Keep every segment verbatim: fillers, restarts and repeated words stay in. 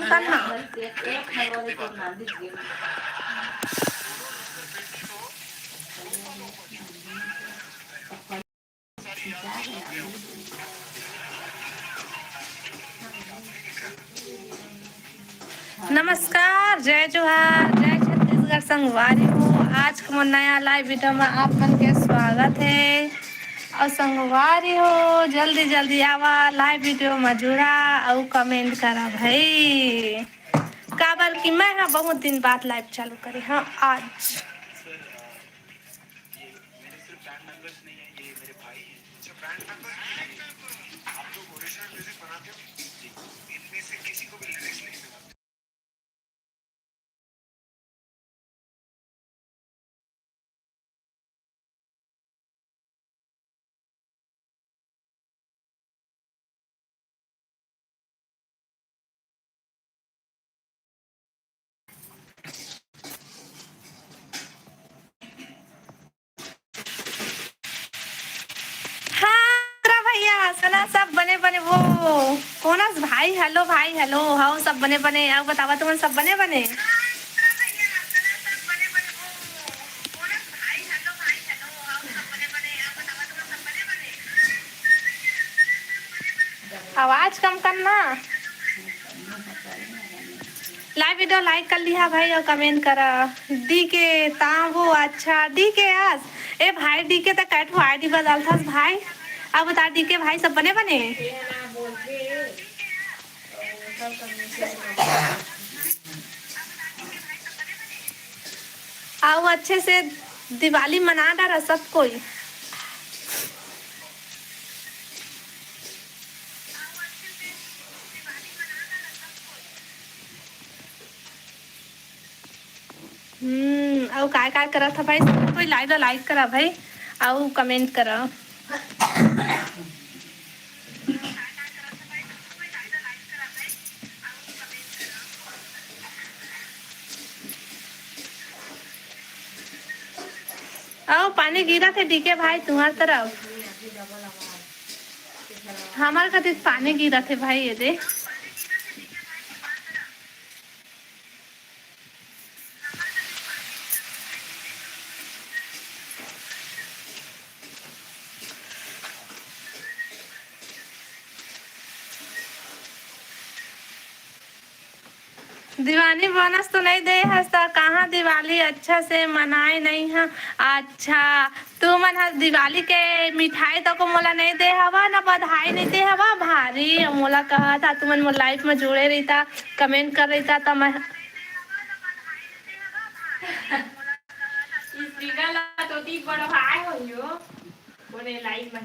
करना। नमस्कार, जय जोहार, जय छत्तीसगढ़ संगवारी हो। आज के मोर नया live video में आप मन के स्वागत है। और संगवारी हो, जल्दी जल्दी आवा, live video में जुड़ा और comment करा भाई, काबर कि मैं हा बहुत दिन बाद live चालू करे हाँ आज। हाँ, भैया, सुना सब बने बने वो। कोन अस भाई? Hello भाई, hello। हाँ, सब बने बने। अउ बतावा तुमन सब बने बने? आवाज कम करना। Live video like कर लिहा भाई और comment करा। D K ता वो अच्छा, D K आस। ए भाई, D K ता कट ID बदलथस भाई। अब बता D K भाई, सब बने बने? आओ अच्छे से दिवाली मना डारा सब कोई। हम्म, अउ काय काय करत ह भाई? सब कोई live ला like करा भाई, अउ comment करा। अउ पानी गिरत हे D K भाई तुम्हार तरफ? हमर कति पानी गिरत हे भाई, ये दे। दिवाली bonus तो नहीं दे हस, त कहाँ दिवाली अच्छा से मनाए नहीं ह? अच्छा, तुमन ह दिवाली के मिठाई तको मोला नहीं दे हवा, न बधाई नहीं दे हवा, भारी मोला कहा था, तुमन मोर live में जुड़े रहिता, comment कर रहिता, त मैं स्पीकर ला तो ठीक बड़ो भाई होइयो, बोले live में।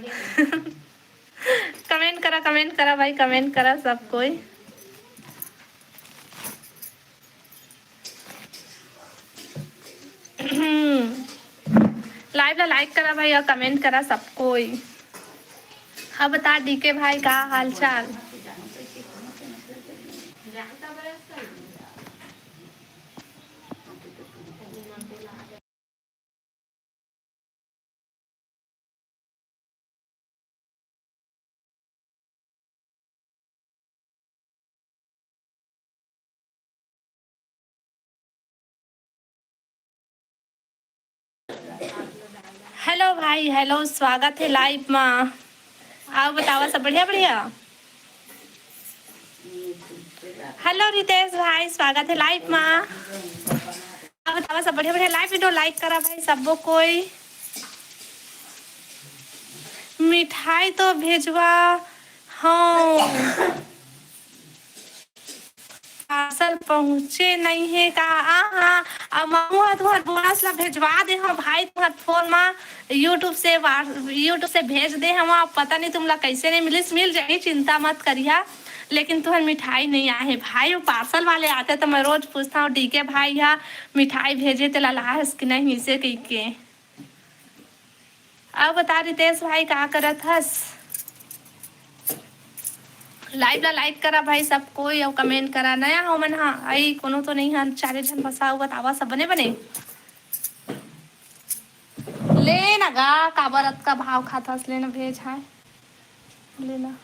Comment करा, comment करा भाई, comment करा सब कोई। Live ला like करा भाई और comment करा सब कोई। हाँ, बता D K भाई, का हाल चाल? Hello भाई, hello, स्वागत है live मा। आओ बतावा, सब बढ़िया बढ़िया? Hello रितेश भाई, स्वागत है live मा। आओ बतावा, सब बढ़िया बढ़िया? Live video like करा भाई, सबो कोई। मिठाई तो भेजवा, हाँ। Parcel पहुँचे नहीं है का? आ, हाँ, अब मामू ह तुहर bonus ला भेजवा दे हव भाई, तुहर phone मा YouTube से वा-, YouTube से भेज दे हव। अब पता नहीं तुमला कैसे नहीं मिलिस, मिल जाही, चिंता मत करिहा। लेकिन तुहर मिठाई नहीं आए हे भाई, वो parcel वाले आते तो मैं रोज पूछता हूँ, D K भाई हा मिठाई भेजे तेला लाहस कि नहीं, इसे कहिके। अब बता रितेश भाई, का करत हस? Live ला like करा भाई सब कोई, अउ comment करा। नया हो मन हा, आई कोनो तो नहीं हा, चारे झन बसा हुआ, बतावा सब बने बने। ले ना गा, काबर अतका भाव खात हस, ले ना भेज, हाय, ले ना।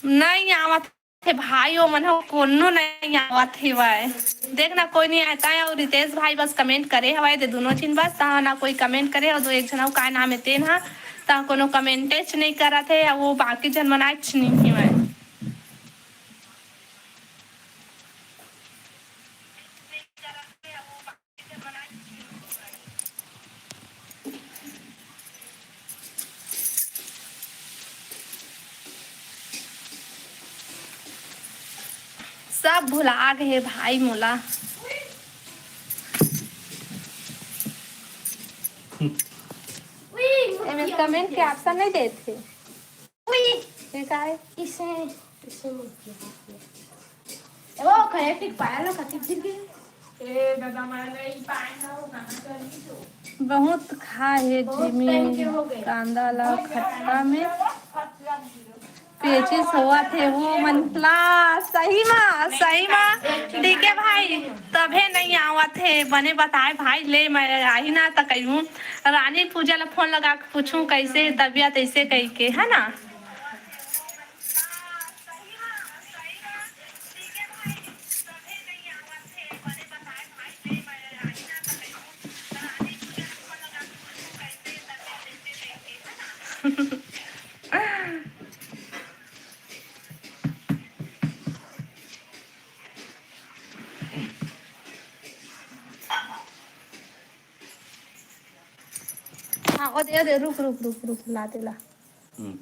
नहीं आवत हे भाई, वो मन ह कोनो नहीं आवत हेवय। देख ना, कोई नहीं आय, तैं अउ रितेश भाई बस कमेंट करे हवय, दे दुनों झिन बस, तहाँ ना कोई कमेंट करे, अउ दो एक झन अउ काय नाम हे तेन ह, तहाँ कोनो कमेंटेच नहीं करत हे, अउ वो बाकी झन मन आयच नहीं हेवय। सब भुला गे हे भाई मोला। एमे कमेंट के ऑप्शन नहीं देत हे। ये का है? इसे, इसे मत किया। वो खड़े ठीक पाया ना, कति गिर गए। ए दादा, मैं नहीं पाया ना, वो गाना चल रही तो। बहुत खा हे बहुत जिमी time के हो गए। कांदा ला बहुत खट्टा में। पेचिस होवत हे वो मन ला, सही मा, सही मा, डीके भाई, तभे नहीं आवत हे, बने बताए भाई, ले मैं आही ना त कहिहूँ, रानी पूजा ला फोन लगा के पूछूँ कैसे हे तबियत, ऐसे कही के, है ना? हाँ, ओ दे, ओ दे, रुक, रुक, रुक, रुक, ला दे, ला। हम्म।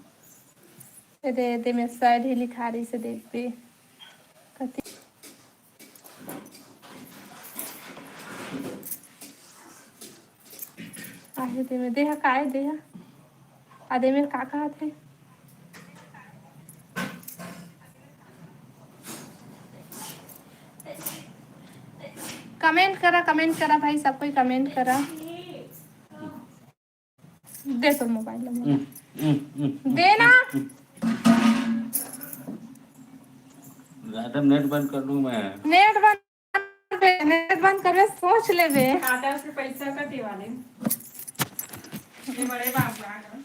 ए दे, ए दे, मैं side ही लिखा रही से देख बे। कति आहे दे में, दे हा, काय दे हा? आ दे में का कहत हे? कमेंट करा, कमेंट करा भाई, सब कोई कमेंट करा। दे तो मोबाइल नंबर। हम्म, हम्म, हम्म, दे ना। हम्म। राधा, नेट बंद कर दूं मैं? नेट बंद कर, नेट बंद करबे, सोच लेबे। खाता से पैसा कटे वाले। ये बड़े बाबू आ गए।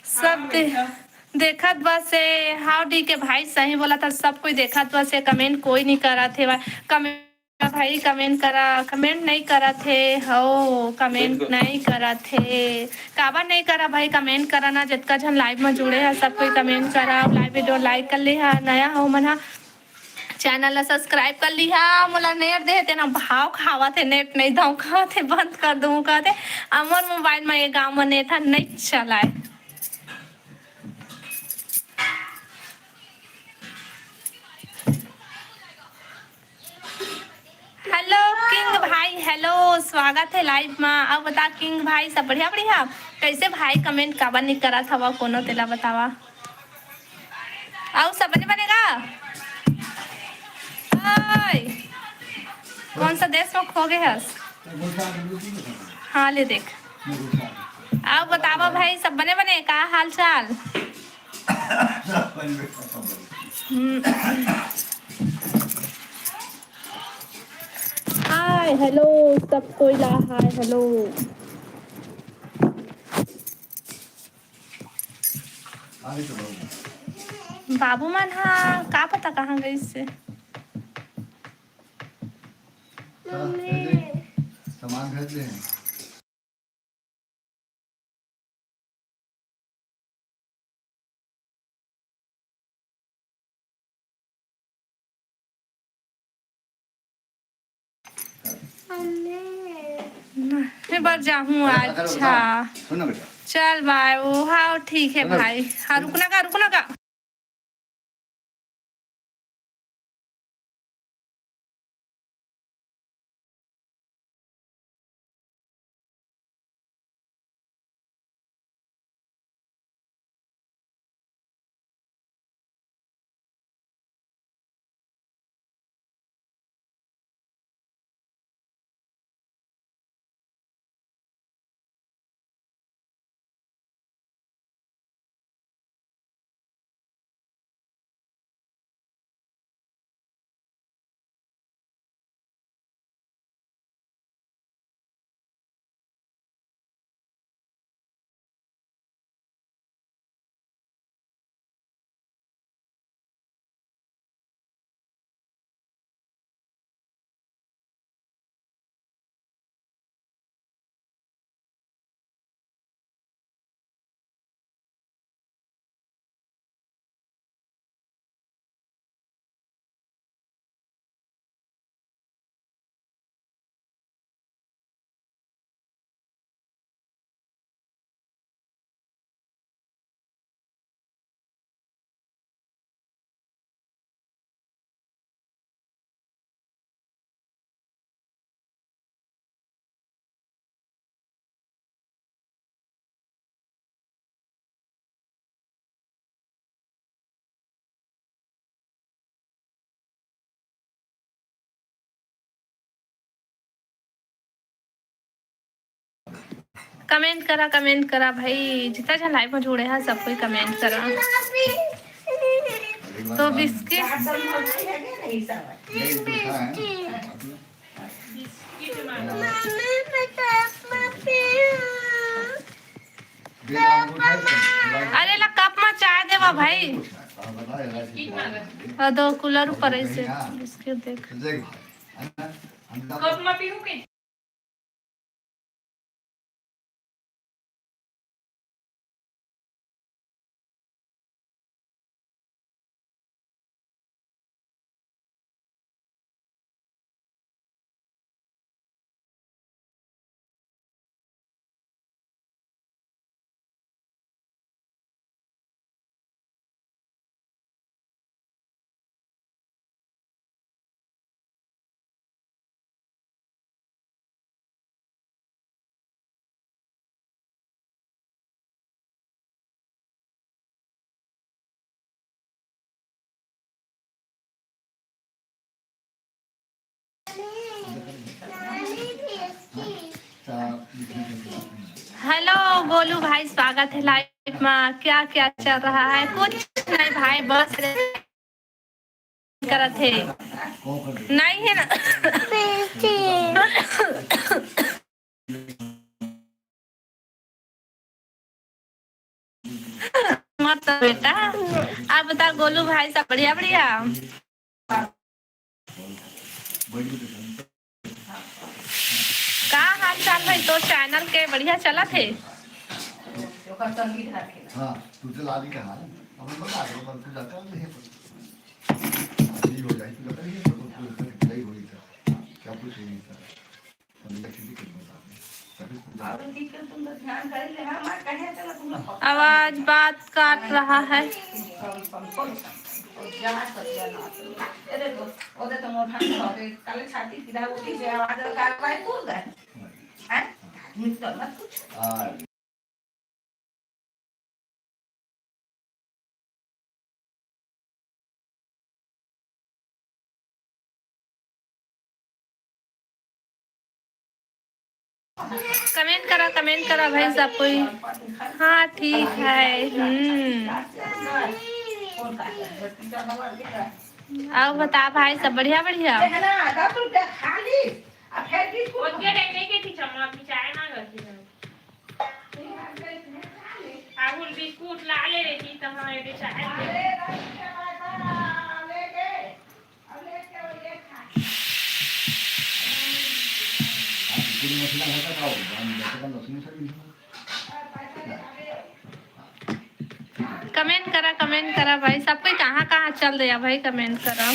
सब दे-, देखत बस हे, हाव डीके भाई सही बोलत हे, सब कोई देखत बस हे, कमेंट कोई नहीं करत हे। कमेंट भाई, कमेंट करा, कमेंट नहीं करत हे, हो, कमेंट बिल्कुल। नहीं करत हे। काबर नहीं करा भाई, कमेंट करा ना, जतका झन लाइव में जुड़े हे, सब कोई कमेंट करा, लाइव वीडियो लाइक कर लिहा, नया हो मन हा, चैनल ला सब्सक्राइब कर लिहा। मोला नेट दे, तेना भाव खावत हे, नेट नहीं दऊं कहत हे, बंद कर दूं कहत हे। अमर मोबाइल में ये गांव में नेट हा नहीं चलाए। हेलो किंग भाई, हेलो, स्वागत हे लाइव मा। अब बता किंग भाई, सब बढ़िया बढ़िया? कैसे भाई, कमेंट काबर नहीं करत हवा कोनो, तेला बतावा। अउ सब बने बने गा? ओए, कौन सा देश में खो गए हस? हाँ, ले देख। अउ बतावा भाई, सब बने बने, का हाल चाल? हम्म। हाय हेलो, सब कोई ला हाय हेलो। बाबू मन हा का पता कहाँ गइस हे। सामान भेज दे। मैं बर जाहूँ। अच्छा। सुन ना बेटा। चल बाय। ओ हाँ, ठीक है भाई। हाँ, रुकना का, रुकना का। कमेंट करा, कमेंट करा भाई, जितना झन लाइव में जुड़े हैं सब कोई कमेंट करा। तो बिस्किट अरे ला कप मा चाय देवा भाई। अ, दो कूलर ऊपर ऐसे बिस्किट देख। कप मा पीहू के? हेलो गोलू भाई, स्वागत है लाइव में। क्या क्या चल रहा है? कुछ नहीं भाई, बस करत हे। नहीं है ना। मत बेटा। आप बता गोलू भाई, सब बढ़िया? बढ़िया। का हाल चाल भाई? तो चैनल के बढ़िया चलत हे? हाँ, तू तो लाली का हाल। अब हम बता दो, पर तू जाता नहीं है, पर यही हो जाए, तू जाता नहीं है, पर तू तो नहीं हो रही था। क्या कुछ नहीं था। आवाज बात काट रहा है। कमेंट करा, कमेंट करा भाई सब कोई। हाँ, ठीक है। हम्म। आओ बता भाई, सब बढ़िया, बढ़िया? आगुल बिस्कुट ला ले रही थी, तो हाँ, ये चाय। कमेंट करा, कमेंट करा भाई, सब कोई कहाँ कहाँ चल रहा भाई, कमेंट करा।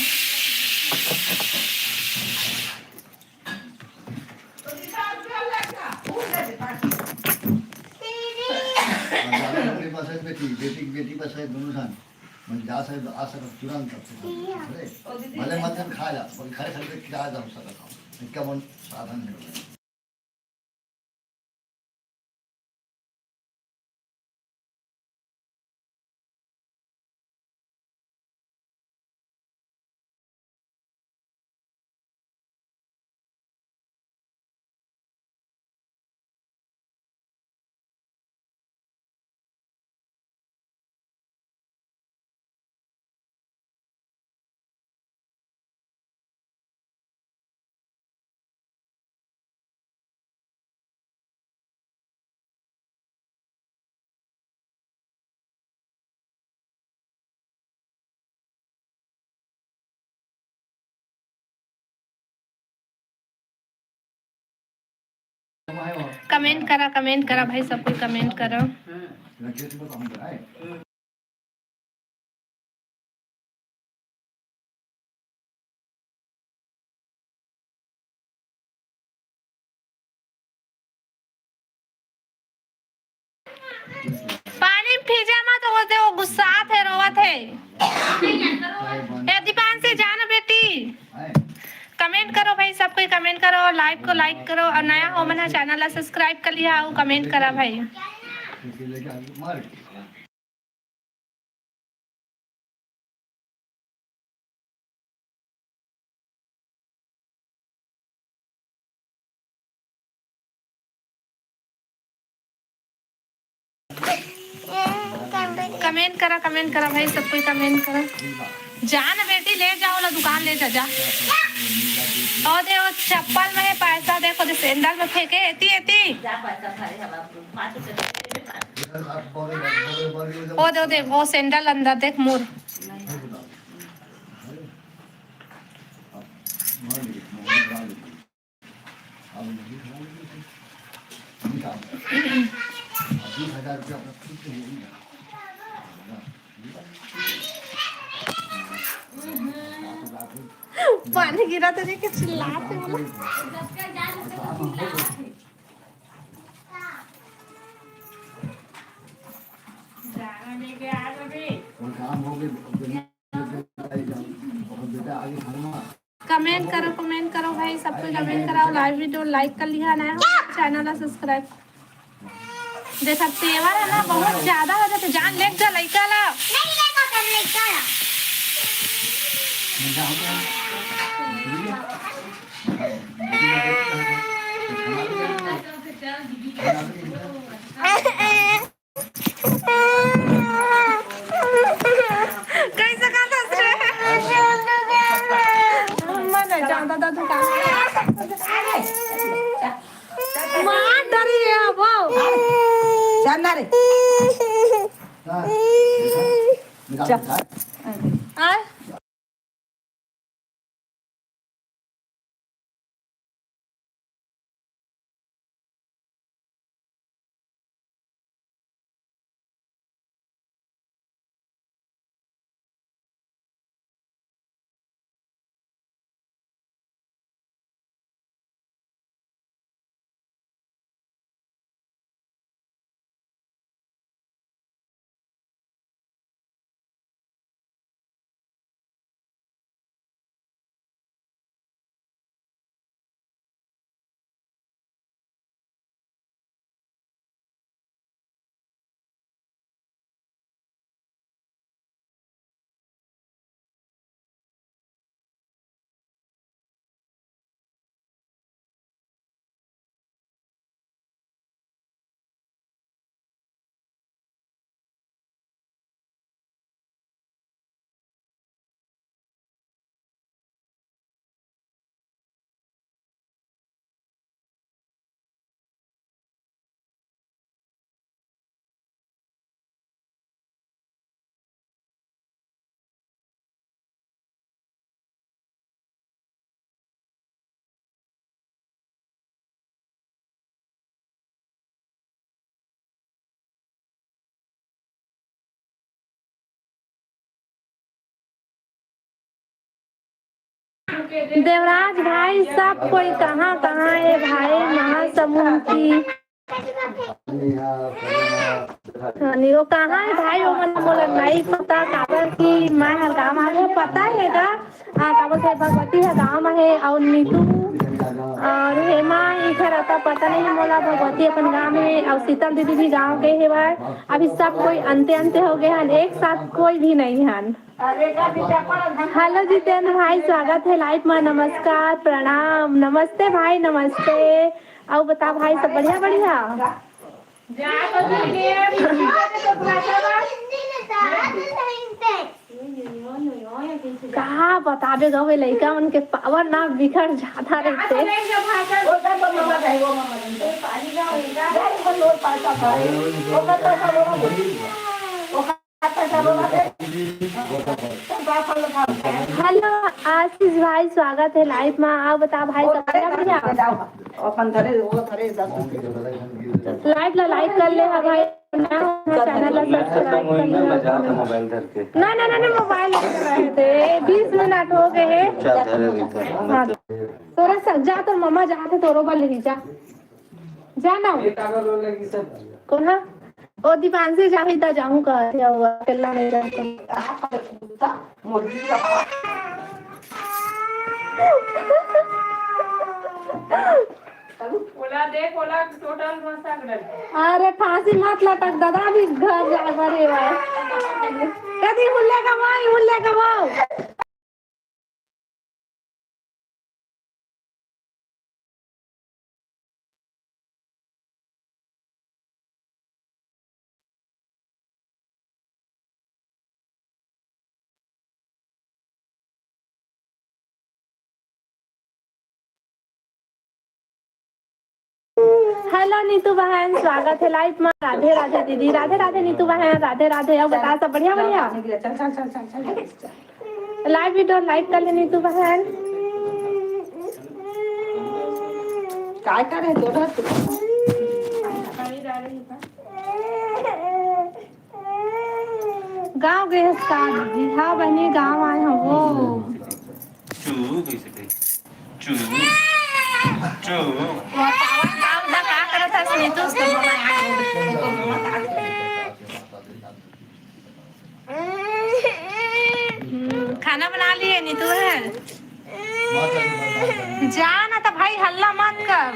बेटी, बेटी बस है, दोनों जान। मन जा से आ सकत तुरंत अब से। भले मत खा जा, पर खड़े खड़े खिला जा सकत। इनका मन साधन है। कमेंट करा, कमेंट करा भाई, सब कोई कमेंट करा। पानी भीजा मत, वो दे, वो गुस्सात है, रोवत है। ए दीपांशी, जाना बेटी, कमेंट करो भाई, सब कोई कमेंट करो, लाइव को लाइक करो, और नया हो मन चैनल ला सब्सक्राइब कर लिया, वो कमेंट करा भाई। कमेंट करा, कमेंट करा भाई, सब कोई कमेंट करा। जा ना बेटी, ले जा ओला दुकान, ले जा, जा। ओ दे, ओ चप्पल में हे पैसा, देखो दे, सैंडल में फेंके, एती, एती। ओ दे, ओ दे, ओ सैंडल अंदर देख मोर। पानी गिरा तो देख के चिल्लाते हो। कमेंट करो, कमेंट करो भाई, सब कोई कमेंट कराओ। लाइव वीडियो लाइक कर लिहा, नया हो चैनल ला सब्सक्राइब। देखा, तेवर है ना, बहुत ज्यादा हो जाते। जान लेके जा लइका ला। नहीं लेगा कर लइका ला। कैसे कहा था रे? मन है, ज्यादा दादू का। मार डरी है अब। चल ना रे। चल। आय। देवराज भाई, सब कोई कहाँ कहाँ है भाई, महासमुंद की। हाँ, नहीं, वो कहाँ है भाई, वो मन मोला नहीं पता, काबर कि मैं हर गाँव आ गया, पता है गा। हाँ, काबर से भगवती ह गाँव में है, और नीतू और हेमा इधर आता, पता नहीं मोला, भगवती अपन गाँव में है, और शीतल दीदी भी गाँव के हेवय। अभी सब कोई अंते अंते हो गए हन, एक साथ कोई भी नहीं हन। हेलो जितेंद्र भाई, स्वागत है लाइव में। नमस्कार, प्रणाम, नमस्ते भाई, नमस्ते। अउ बता भाई, सब बढ़िया, बढ़िया? का बताबे गा, वे लइका मन के पावर ना बिखर जाता रहिथे। हेलो आशीष भाई, स्वागत है लाइव में। अउ बता भाई, सब बढ़िया, बढ़िया? अपन धरे, वो धरे, दस रुपये। लाइव ला लाइक कर ले हा भाई, ना चैनल ला सब्सक्राइब कर ले। मोबाइल धर के। ना, ना, ना, ना, मोबाइल धर रहे थे, बीस मिनट हो गए हैं। चल, धरे रही था। हाँ। तोरा स-, जा, तोर मम्मा जाथे, तोरो बर लेही, जा। जा ना। कौन हा? ओ दीपांशी जाही त जाहूं कहत हे, अउ अकेला नहीं जाता। ओला देख, ओला टोटल मसा कर। अरे फांसी मत लटक दादा, अभी घर जाए बर हे भाई। कदी हुल्ले कमाई, हुल्ले कमाओ। हेलो नीतू बहन, स्वागत है लाइव में। राधे राधे दीदी। राधे राधे नीतू बहन, राधे राधे। अउ बता, सब बढ़िया? बढ़िया। चल, चल, चल, चल, चल, चल। लाइव वीडियो लाइक कर ले नीतू बहन। काय करे तोरा? गाँव गए हस का दीदी? हाँ बहनी, गाँव आए हँव वो। चू, कैसे कही? चू, चू। बतावा, का उधर का करत हस नीतू? हम्म, खाना बना लिए नीतू है? जा ना तो भाई, हल्ला मत कर।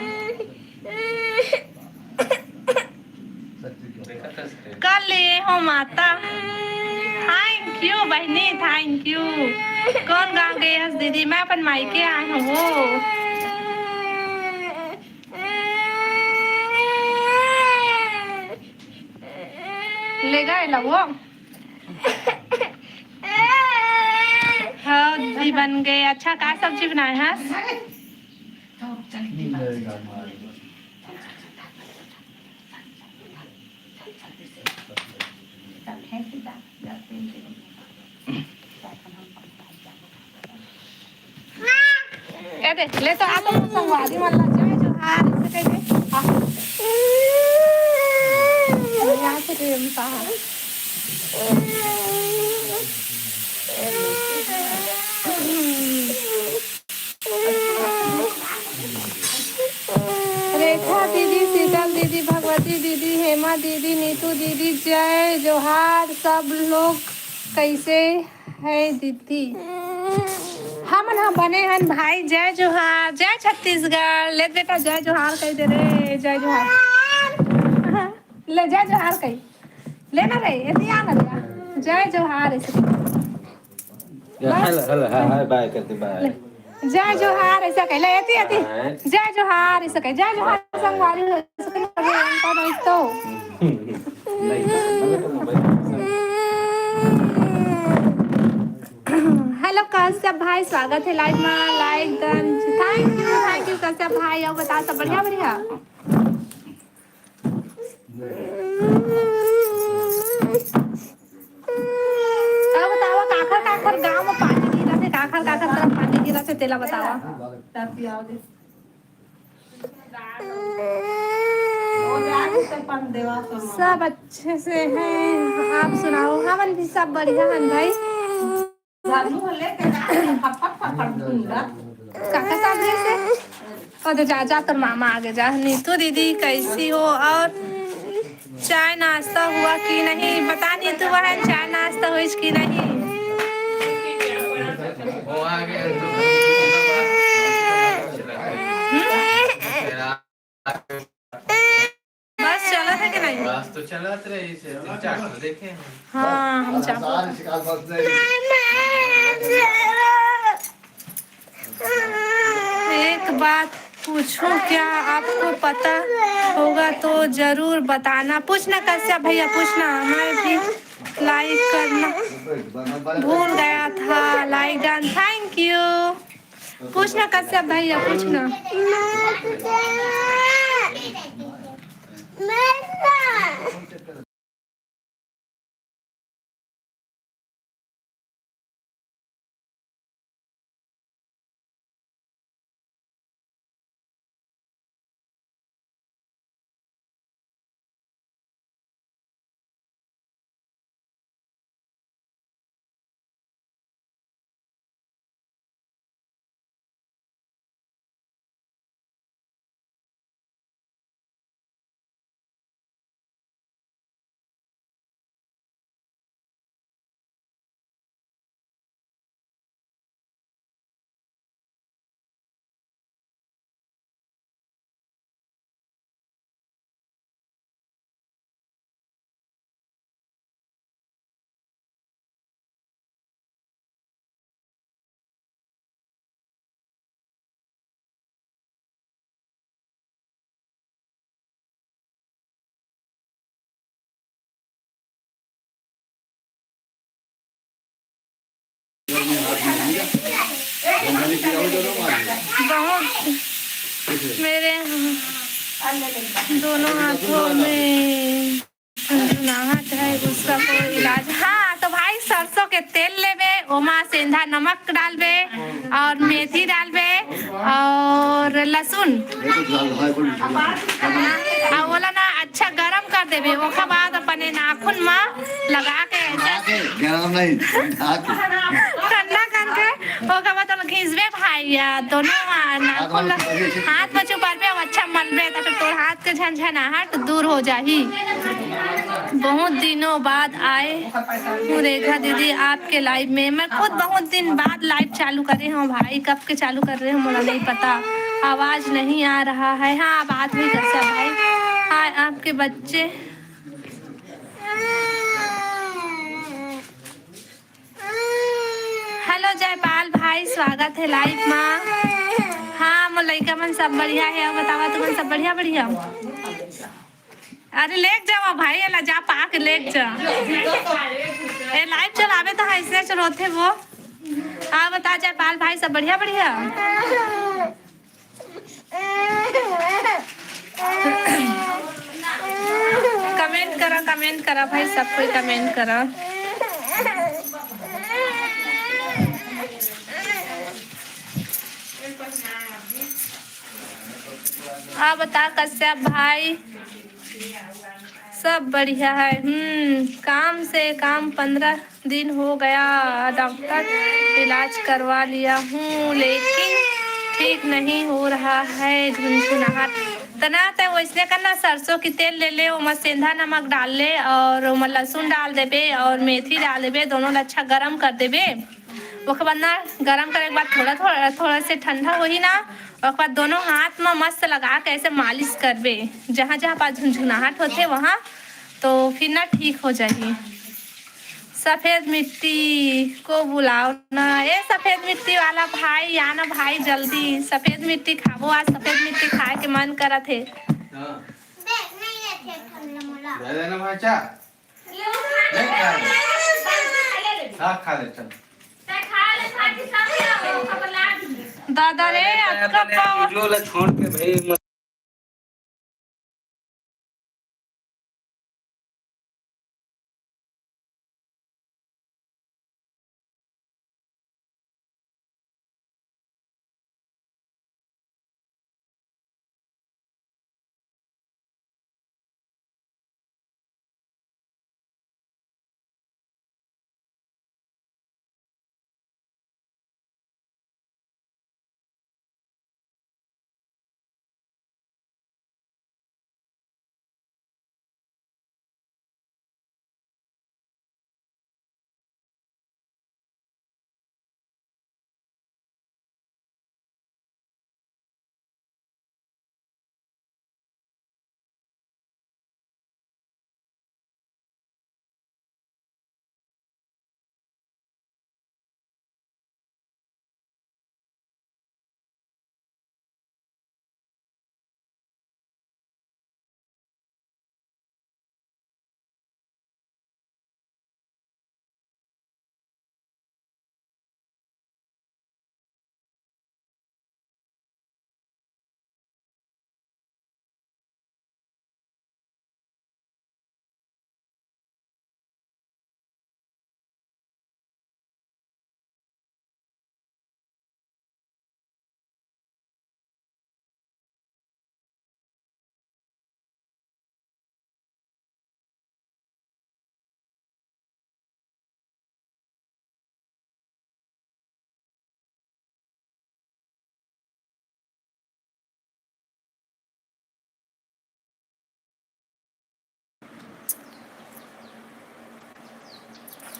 कर लिए हो माता। थैंक यू बहनी, थैंक यू। कौन गाँव गए हस दीदी? मैं अपन मायके आए हँव वो। ले गए ला वो। हाँ जी, बन गए। अच्छा, का सब्जी बनाए हस? ए दे, ले तो आ तो संगवारी मन ला जय जोहार, इसे कह दे। आ। यहाँ से प्रेम कहा। रेखा दीदी, शीतल दीदी, भगवती दीदी, हेमा दीदी, नीतू दीदी, जय जोहार सब लोग, कैसे है दीदी? हमन ह बने हन भाई, जय जोहार, जय छत्तीसगढ़। ले बेटा, जय जोहार कह दे रे, जय जोहार। ले, जय जोहार कही। ले ना रे, एती आ ना रे। जय जोहार, ऐसे कही। या, बस। हेलो, हेलो, हाय, हाय, बाय करते, बाय। ले। जय जोहार, ऐसा कही। ले, एती, एती। हाय। जय जोहार, ऐसा कही। जय जोहार, संगवारी हो, ऐसा कही। अरे, उनका नहीं तो। नहीं, नहीं, तो मोबाइल। हेलो कश्यप भाई, स्वागत है लाइव में। Like done. Thank you, thank you Kashyap भाई। अउ बता, सब बढ़िया, बढ़िया? अब बताओ, काखर काखर गांव में पानी गिरत हे, काखर काखर तरफ पानी गिरत हे, तेला बताओ। सब अच्छे से है, आप सुनाओ? हमन भी सब बढ़िया हन भाई। काका साथ जैसे। ओ दे जा, जा, तोर मामा आगे जा। नीतू दीदी कैसी हो और चाय नाश्ता हुआ कि नहीं? बता नीतू बहन, चाय नाश्ता होइस कि नहीं? बस चलत हे कि नहीं? बस तो चलत रही से, तीन चार ठो देखे हैं। हाँ, हम चार ठो। एक बात पूछूं क्या, आपको पता होगा तो जरूर बताना। पूछना कश्यप भैया, पूछना। मैं भी लाइक करना भूल गया था। लाइक डन, थैंक यू। पूछना कश्यप भैया, पूछना। बहुत मेरे दोनों हाथों में झुनझुनाहट है, उसका कोई इलाज? हाँ, तो भाई, सरसों के तेल लेबे, ओमा सेंधा नमक डालबे और मेथी डालबे और लहसुन, और ओला ना अच्छा गरम कर देबे। ओकर बाद अपने नाखून मा लगा के ऐसे गरम नहीं, ठंडा के। ठंडा करके ओकर बाद ओला घिसबे भाई, या दोनों हा-, नाखून ला हाथ में चुपरबे, अब अच्छा मलबे, तो फिर तोर हाथ के झनझनाहट दूर हो जाही। बहुत दिनों बाद आए हूँ रेखा दीदी आपके लाइव में। मैं खुद बहुत दिन बाद लाइव चालू करे हूँ भाई, कब के चालू कर रहे हो मोला नहीं पता। आवाज नहीं आ रहा है। हाँ, बात नहीं कर सकता भाई। हाँ, आपके बच्चे। हेलो जयपाल भाई, स्वागत है लाइव मा। हाँ, मोर लइका मन सब बढ़िया है। और बतावा, तुमन सब बढ़िया बढ़िया? अरे लेके जावा भाई, एला जा पाके लेके जा। ए लाइव चलावे तो ऐसे चल होथे वो। हाँ, बता जयपाल भाई, सब बढ़िया बढ़िया? कमेंट करा, कमेंट करा भाई, सब कोई कमेंट करा। आ बता कश्यप भाई, सब बढ़िया है। हम्म, काम से काम, पंद्रह दिन हो गया, डॉक्टर इलाज करवा लिया हूँ, लेकिन ठीक नहीं हो रहा है झुनझुनाहट। तना ते वैसने करना, सरसों की तेल ले ले, ओमा सेंधा नमक डाल ले और ओमा लहसुन डाल देबे और मेथी डाल देबे, दोनों ला अच्छा गरम कर देबे। ओकर बाद ना, गरम करे के बाद थोड़ा थोड़ा, थोड़ा से ठंडा होही ना, ओकर बाद दोनों हाथ में मस्त लगा के ऐसे मालिश करबे, जहाँ जहाँ पास झुनझुनाहट होथे वहाँ, तो फिर ना ठीक हो जाही। सफेद मिट्टी को बुलाओ ना। ए सफेद मिट्टी वाला भाई, आना भाई जल्दी, सफेद मिट्टी खाबो। आज सफेद मिट्टी खाए के मन करत हे। हाँ। दे देना भाई, चा। नहीं खा ले। हाँ, खा ले, चल। दादा रे, अतका पावर। वीडियो ला छोड़ के भाई, मत।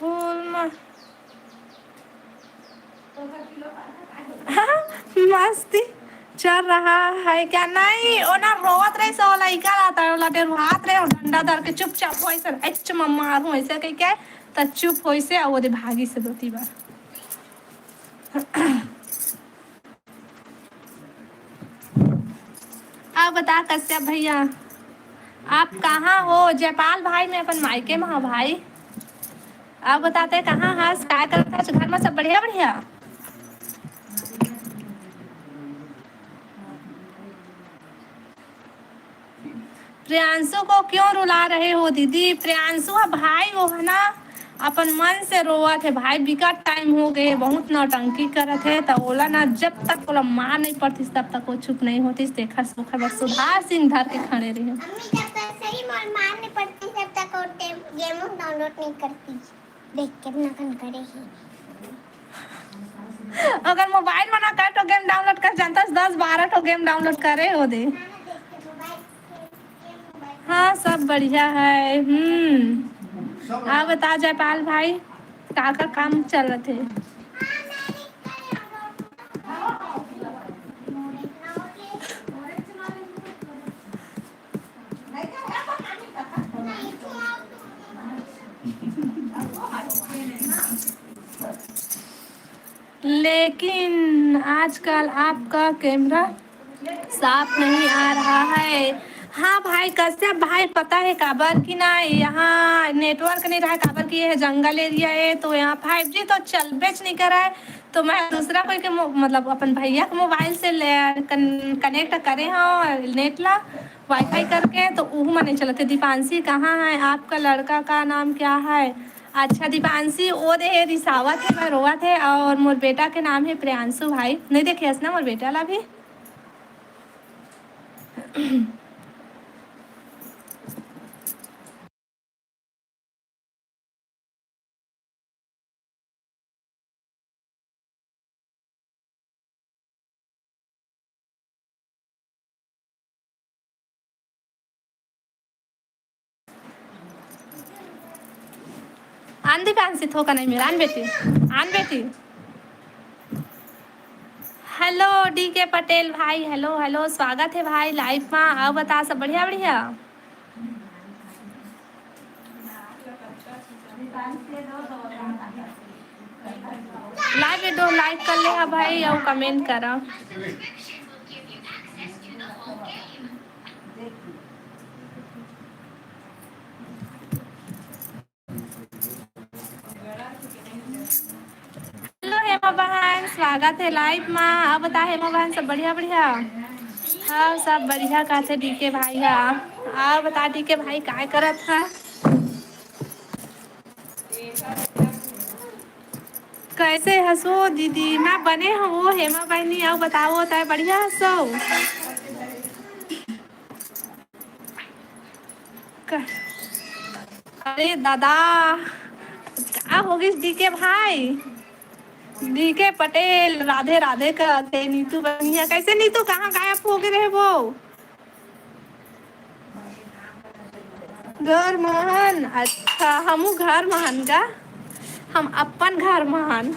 फूल म-, मस्ती चल रहा है क्या? नहीं, ओना रोवत रहे, सो लइका रहता है, ओला डेरवात रहे, और डंडा धर के चुपचाप होइसे, एच मम्मा मारू ऐसे कह के, त चुप होइसे, और ओदे भागी से दो तीन बार। अब बता कश्यप भैया, आप कहाँ हो? जयपाल भाई, मैं अपन मायके में हूँ भाई। अब बताते कहाँ हस, का करत हस, घर में सब बढ़िया बढ़िया? प्रियांशु को क्यों रुला रहे हो दीदी? प्रियांशु ह भाई, वो है ना, अपन मन से रोवत हे भाई, बिकट टाइम हो गए, बहुत नौटंकी करत हे, त ओला ना जब तक ओला मार नहीं पड़तीस तब तक वो चुप नहीं होतीस। तेखर ओखर बर सुधार सिंह धर के खड़े रहे। अम्मी, जब तक सही मार, मार नहीं पड़तीस तब तक वो टे-, गेम डाउनलोड नहीं करतीस। देख के अपना कन करे ही। अगर मोबाइल में ना कर तो गेम डाउनलोड कर जानता, दस बारह ठो गेम डाउनलोड करे हो दे। हाँ, सब बढ़िया है। हम्म, आप बता जयपाल भाई, का का काम चलत हे? लेकिन आजकल आपका कैमरा साफ नहीं आ रहा है। हाँ भाई कश्यप भाई, पता है काबर कि ना, यहाँ नेटवर्क नहीं रहा है, काबर कि ये जंगल एरिया है, तो यहाँ फाइव जी तो चलबेच नहीं करा है। तो मैं दूसरा कोई के मो-, मतलब अपन भैया के मोबाइल से ले, कन-, कनेक्ट करे हव नेट ला, वाईफाई करके, तो उहू में नहीं चलत हे। दीपांशी कहाँ है? आपका लड़का का नाम क्या है? अच्छा दीपांशी, वो दे हे रिसावत हे, मैं रोवत हे, और मोर बेटा के नाम है प्रियांशु भाई। नहीं देखे हस ना मोर बेटा ला भी? आन दीपांशी, थोका नहीं मेरा, आन बेटी, आन बेटी। हेलो डी के पटेल भाई, हेलो हेलो, स्वागत है भाई लाइव मा। अउ बता, सब बढ़िया बढ़िया? लाइव वीडियो लाइक कर ले हा भाई, अउ कमेंट करा। हेलो हेमा बहन, स्वागत है लाइव मा। अउ बता हेमा बहन, सब बढ़िया बढ़िया? हाँ, सब बढ़िया कहथे डीके भाई हा। अउ बता डीके भाई, काय करत हा? कैसे हसो दीदी? मैं बने हूँ हेमा बहनी, अउ बताओ, तै बढ़िया हसो? क-, अरे दादा, का हो गिस डीके भाई? डीके पटेल, राधे राधे कहथे। नीतू बनिया, कैसे नीतू, कहाँ गायब हो गए रहे वो? घर महन, अच्छा, हमू घर महन का, हम अपन घर महन।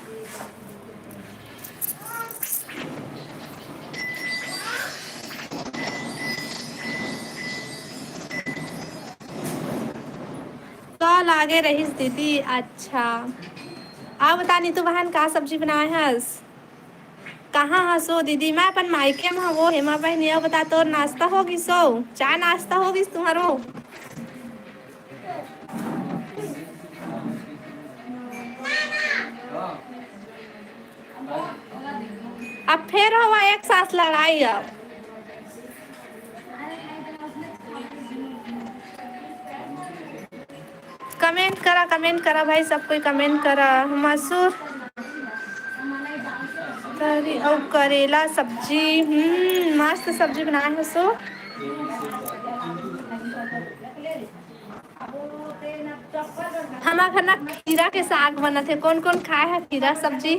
का लागे रहिस दीदी? अच्छा, आ बता नीतू बहन, का सब्जी बनाए हस? कहाँ हसो दीदी? मैं अपन मायके में हवो। हेमा बहनी, अउ बता, तोर नाश्ता हो गिस हो? चाय नाश्ता हो गिस तुम्हारो? अब फेर होवा एक साथ लड़ाई अब। कमेंट करा, कमेंट करा भाई, सब कोई कमेंट करा। मसूर तरी अउ करेला सब्जी, हम्म, मस्त सब्जी बनाए हो सो। हमार घर ना खीरा के साग बनत हे। कौन कौन खाए है खीरा सब्जी?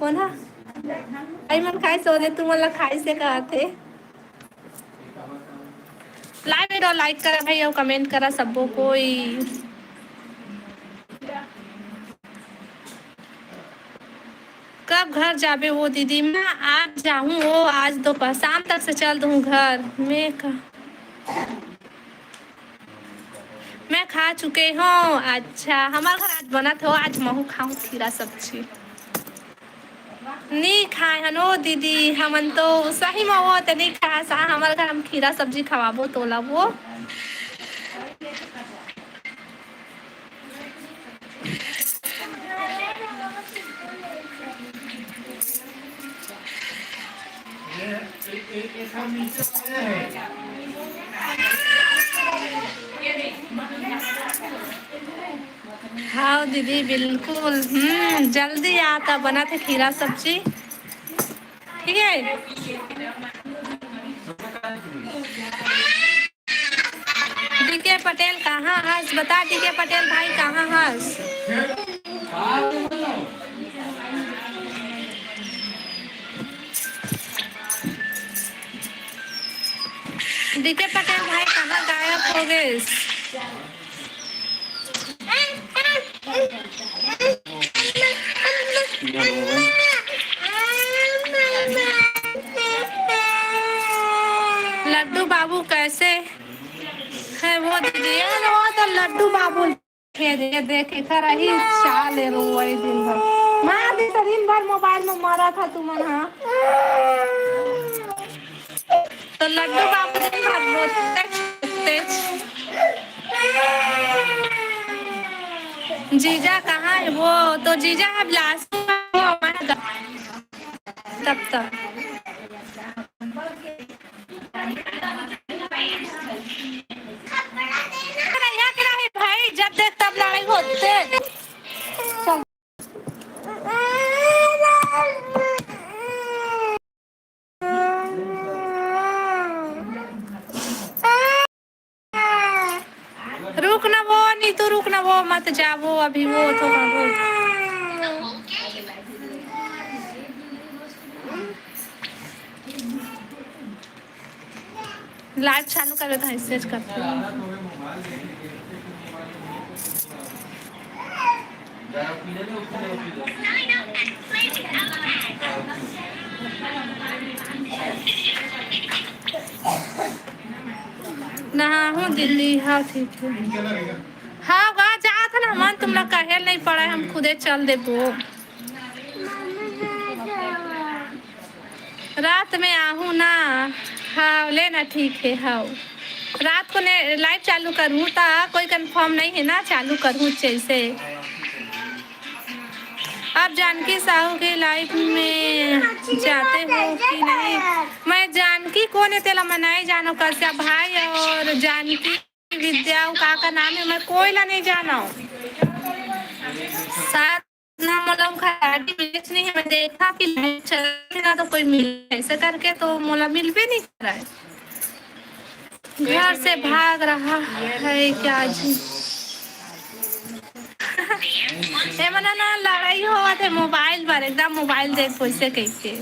कौन है? आई मन खाए से हो दे, तू मन ला खाए से कहत हे। लाइव वीडियो लाइक करा भाई, अउ कमेंट करा सबो कोई। कब घर जाबे वो दीदी? मैं आज जाहूँ वो, आज दोपहर शाम तक से चल दूँ घर। मैं का, मैं खा चुके हूँ। अच्छा, हमार घर आज बनत हो, आज महू खाऊँ खीरा सब्जी। नी खाए हन ओ दीदी, हमन तो सही म वो त नी खाए सा। हमर घर हम खीरा सब्जी खवाबो तोला वो। दीदी, बिल्कुल। हम्म, जल्दी आता, बनत हे खीरा सब्जी। ठीक है। डीके पटेल कहाँ हस? बता, डीके पटेल भाई, कहाँ हस? डीके पटेल भाई कहाँ गायब हो गए? लड्डू बाबू कैसे है वो दीदी? ये वो तो लड्डू बाबू। ये देखे कर रही, चाले रोई दिन भर। माँ भी तो दिन भर मोबाइल में मरा था तुमन, हाँ। तो लड्डू बाबू दिन भर रोते, रोते। जीजा कहाँ है? वो तो जीजा अब लास्ट में वो हमारा ग-, तब तक। अरे यहाँ के रहे भाई, जब देख तब लड़ाई होते। चल। रुक ना वो, नीतू, रुक ना वो, मत जा वो, अभी वो तो वो। लाइव चालू करबे तो ऐसे ज करथे। नहाहूँ दीदी, हाँ ठीक है। हाँ, वहाँ जात ना मन, तुम लोग कहे नहीं पड़ा, हम खुदे चल देबो। रात में आहूँ ना। हाँ, ले ना, ठीक है। हाँ, रात को ने लाइव चालू करूँ ता कोई कंफर्म नहीं है ना, चालू करूँ जैसे। आप जानकी साहू के लाइव में जाते हो कि नहीं? मैं जानकी कौन है तेला मैं नहीं जानो, कश्यप भाई और जानकी विद्या, वो का, का नाम है, मैं कोई ला नहीं जाना हूँ। शायद ना, मोला उनका आईडी मैच नहीं है। मैं देखा कि मैच चल रहा तो कोई मिल, ऐसे करके तो मोला मिल भी नहीं रहा है। घर से भाग रहा है क्या जी? ए मना ना, लड़ाई होवत हे मोबाइल पर, एकदम मोबाइल देख कैसे कैसे।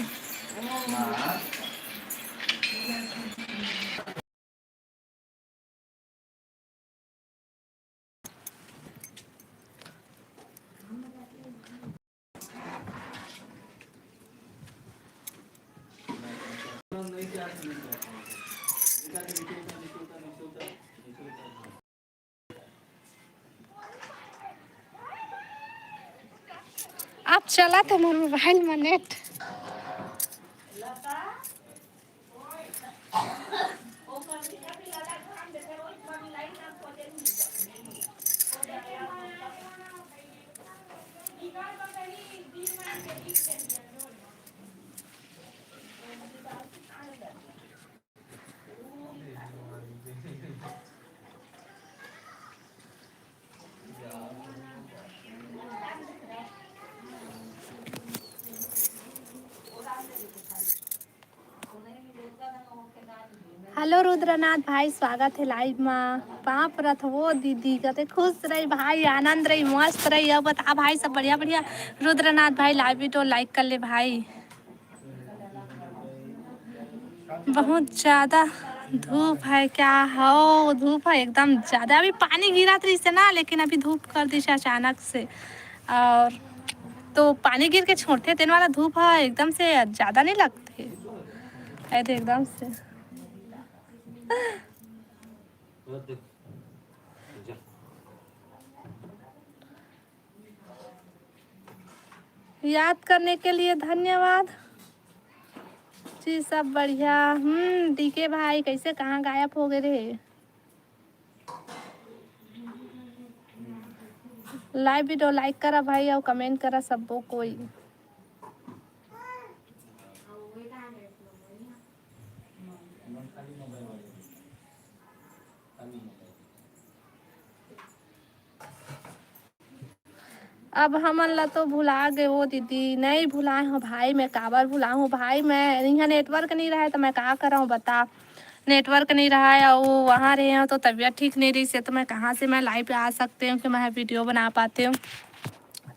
अब चलत हे मोर मोबाइल म नेट। हेलो रुद्रनाथ भाई, स्वागत हे लाइव मा। पाँव परत हो दीदी, कते खुश रही भाई, आनंद रही, मस्त रही। अब बता भाई, सब बढ़िया बढ़िया। रुद्रनाथ भाई, लाइव वीडियो लाइक कर ले भाई। बहुत ज्यादा धूप है क्या? हो, धूप है एकदम ज्यादा। अभी पानी गिरत रहिस हे ना, लेकिन अभी धूप कर दिस हे अचानक से। और तो पानी गिर के छोड़थे, तेन वाला धूप है, एकदम से ज्यादा नहीं लगथे। अरे एकदम से। याद करने के लिए धन्यवाद जी, सब बढ़िया। हम्म, डीके भाई कैसे, कहाँ गायब हो गए रहे? लाइव वीडियो लाइक करा भाई, और कमेंट करा सबो कोई। अब हमन ला तो भुला गे वो दीदी। नहीं भुलाए हो भाई, मैं काबर भुलाहूँ भाई, मैं इहाँ network नहीं रहे तो मैं का करहूँ बता। Network नहीं रहा है, वो वहाँ रहे हो तो तबीयत ठीक नहीं रही से, तो मैं कहाँ से मैं live आ सकते हूँ कि मैं video बना पाते हूँ।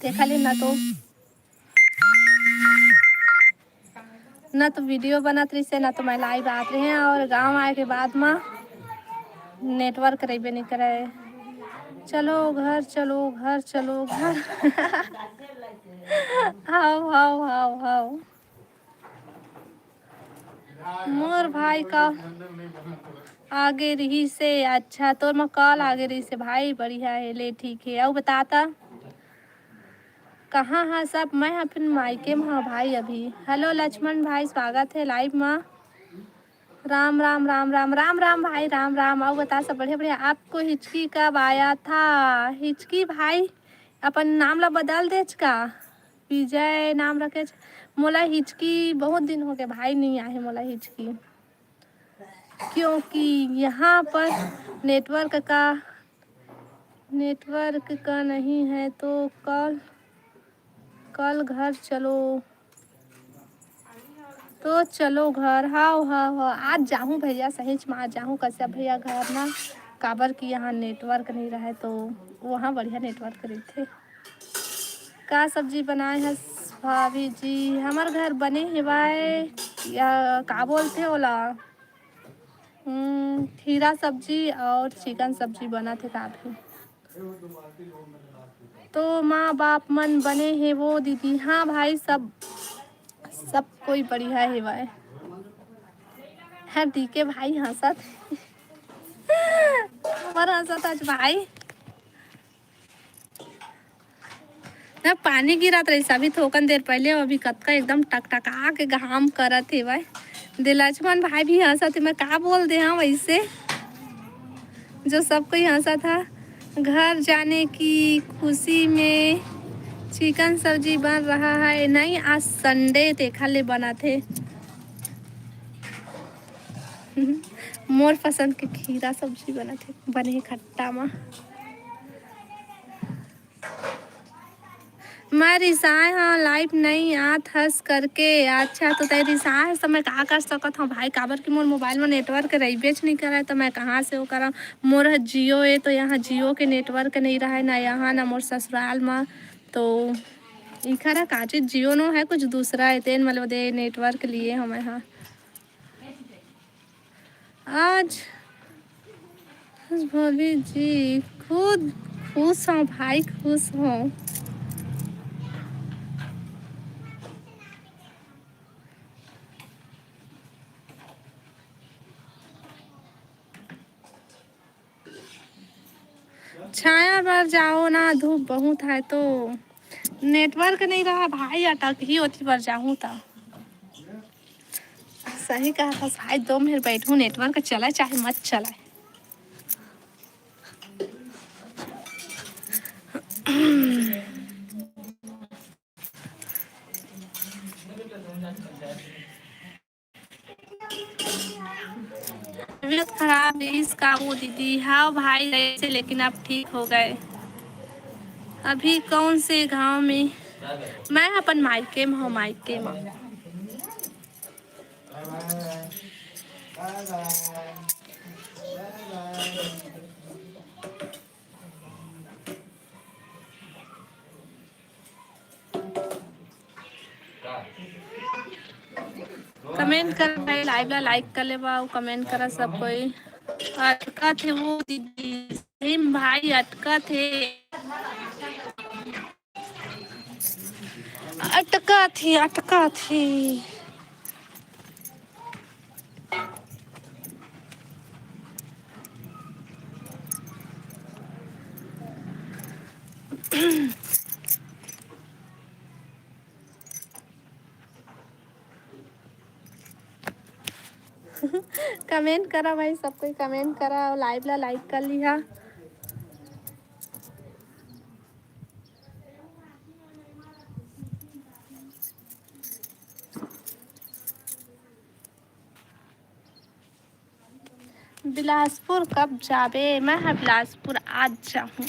देखा ले ना तो ना तो video बनत रहिसे, ना तो मैं live आत रहे हैं। और गांव आए के बाद में network रहिबे नहीं करे। चलो घर, चलो घर, चलो घर। हाव, हाव, हाव, हाव। मोर भाई का आगे रही से। अच्छा, तोर में call आगे रही से भाई, बढ़िया है, ले ठीक है। अउ बताता कहाँ हा सब? मैं अपन मायके में हा भाई अभी। Hello लक्ष्मण भाई, स्वागत है live में। राम राम, राम राम, राम राम भाई, राम राम। अउ बता सब बढ़िया बढ़िया। आपको हिचकी कब आया था? हिचकी भाई, अपन नाम ला बदल देच का? विजय नाम रखेच। मोला हिचकी बहुत दिन हो गए भाई, नहीं आहे मोला हिचकी। क्योंकि यहाँ पर network का, network का नहीं है तो कल, कल घर चलो, तो चलो घर। हाव, हाव, हाव, आज जाहूँ भैया, सहीच में आज जाहूँ कश्यप भैया घर ना, काबर कि यहाँ network नहीं रहे तो वहाँ बढ़िया network रहिथे। का सब्जी बनाए हस भाभी जी? हमर घर बने हेवय, या का बोलथे ओला, हम्म, खीरा सब्जी और chicken सब्जी बनत हे काफी। तो माँ बाप मन बने हे वो दीदी? हाँ भाई, सब, सब कोई बढ़िया हेवय। हर डीके भाई हंसत हे। हमर हंसत आज भाई। ना पानी गिरत रहिस अभी थोकन देर पहले, अभी कतका एकदम टकटका के घाम करत हेवय। दे लक्ष्मण भाई भी हंसत हे, मैं का बोल दे हंव वैसे, जो सब कोई हंसत हा। घर जाने की खुशी में chicken सब्जी बन रहा है। नहीं, आज Sunday, तेखर ले बनत हे। मोर पसंद के खीरा सब्जी बनत हे, बने हे खट्टा मा। मैं रिसाए हंव, live नई आत हस करके। अच्छा, तो तैं रिसाए हस, तो मैं का कर सकत हंव भाई, काबर कि मोर mobile में network रहिबेच नई करय, तो मैं कहाँ से वो करंव। मोर ह Jio ए, तो यहाँ Jio के network नई रहय, ना यहाँ, ना मोर ससुराल में। तो इखर ह का चीज Jio नो है, कुछ दूसरा है, तेन मतलब दे network लिए हंव मैं हा। आज, आज भाभी जी खुद खुश हंव भाई, खुश हंव। छाया बर जाओ ना, धूप बहुत है तो। Network नहीं रहा भाई, अटक ही ओती बर जाहूँ त। सही कहा था भाई, दो मिनट बैठूँ, network चला चाहे मत चला। तबीयत खराब रहिस का वो दीदी? हाँ भाई, ऐसे, लेकिन अब ठीक हो गए। अभी कौन से गांव में? मैं अपन मायके में हूँ, मायके में। Comment कर भाई, live ला like कर लेवा अउ comment करा सब कोई। अटका थे वो दीदी, सही में भाई अटका थे, अटका थे, अटका थे। Comment करा भाई, सब कोई comment करा अउ live ला like कर लिहा। बिलासपुर कब जाबे? मैं ह बिलासपुर आज जाहूँ।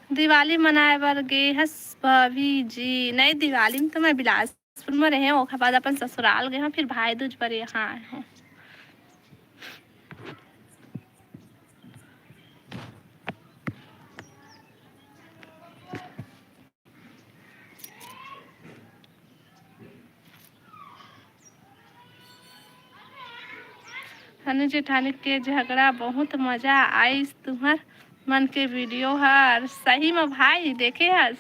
दिवाली मनाए बर गे हस भाभी जी? नहीं, दिवाली में तो मैं बिलासपुर में रहे हूँ, ओकर बाद अपन ससुराल गए हूँ, फिर भाई दूज पर यहाँ आए हूँ। हनु जेठानी के झगड़ा बहुत मजा आइस तुहर मन के वीडियो हर। सही में भाई देखे हस?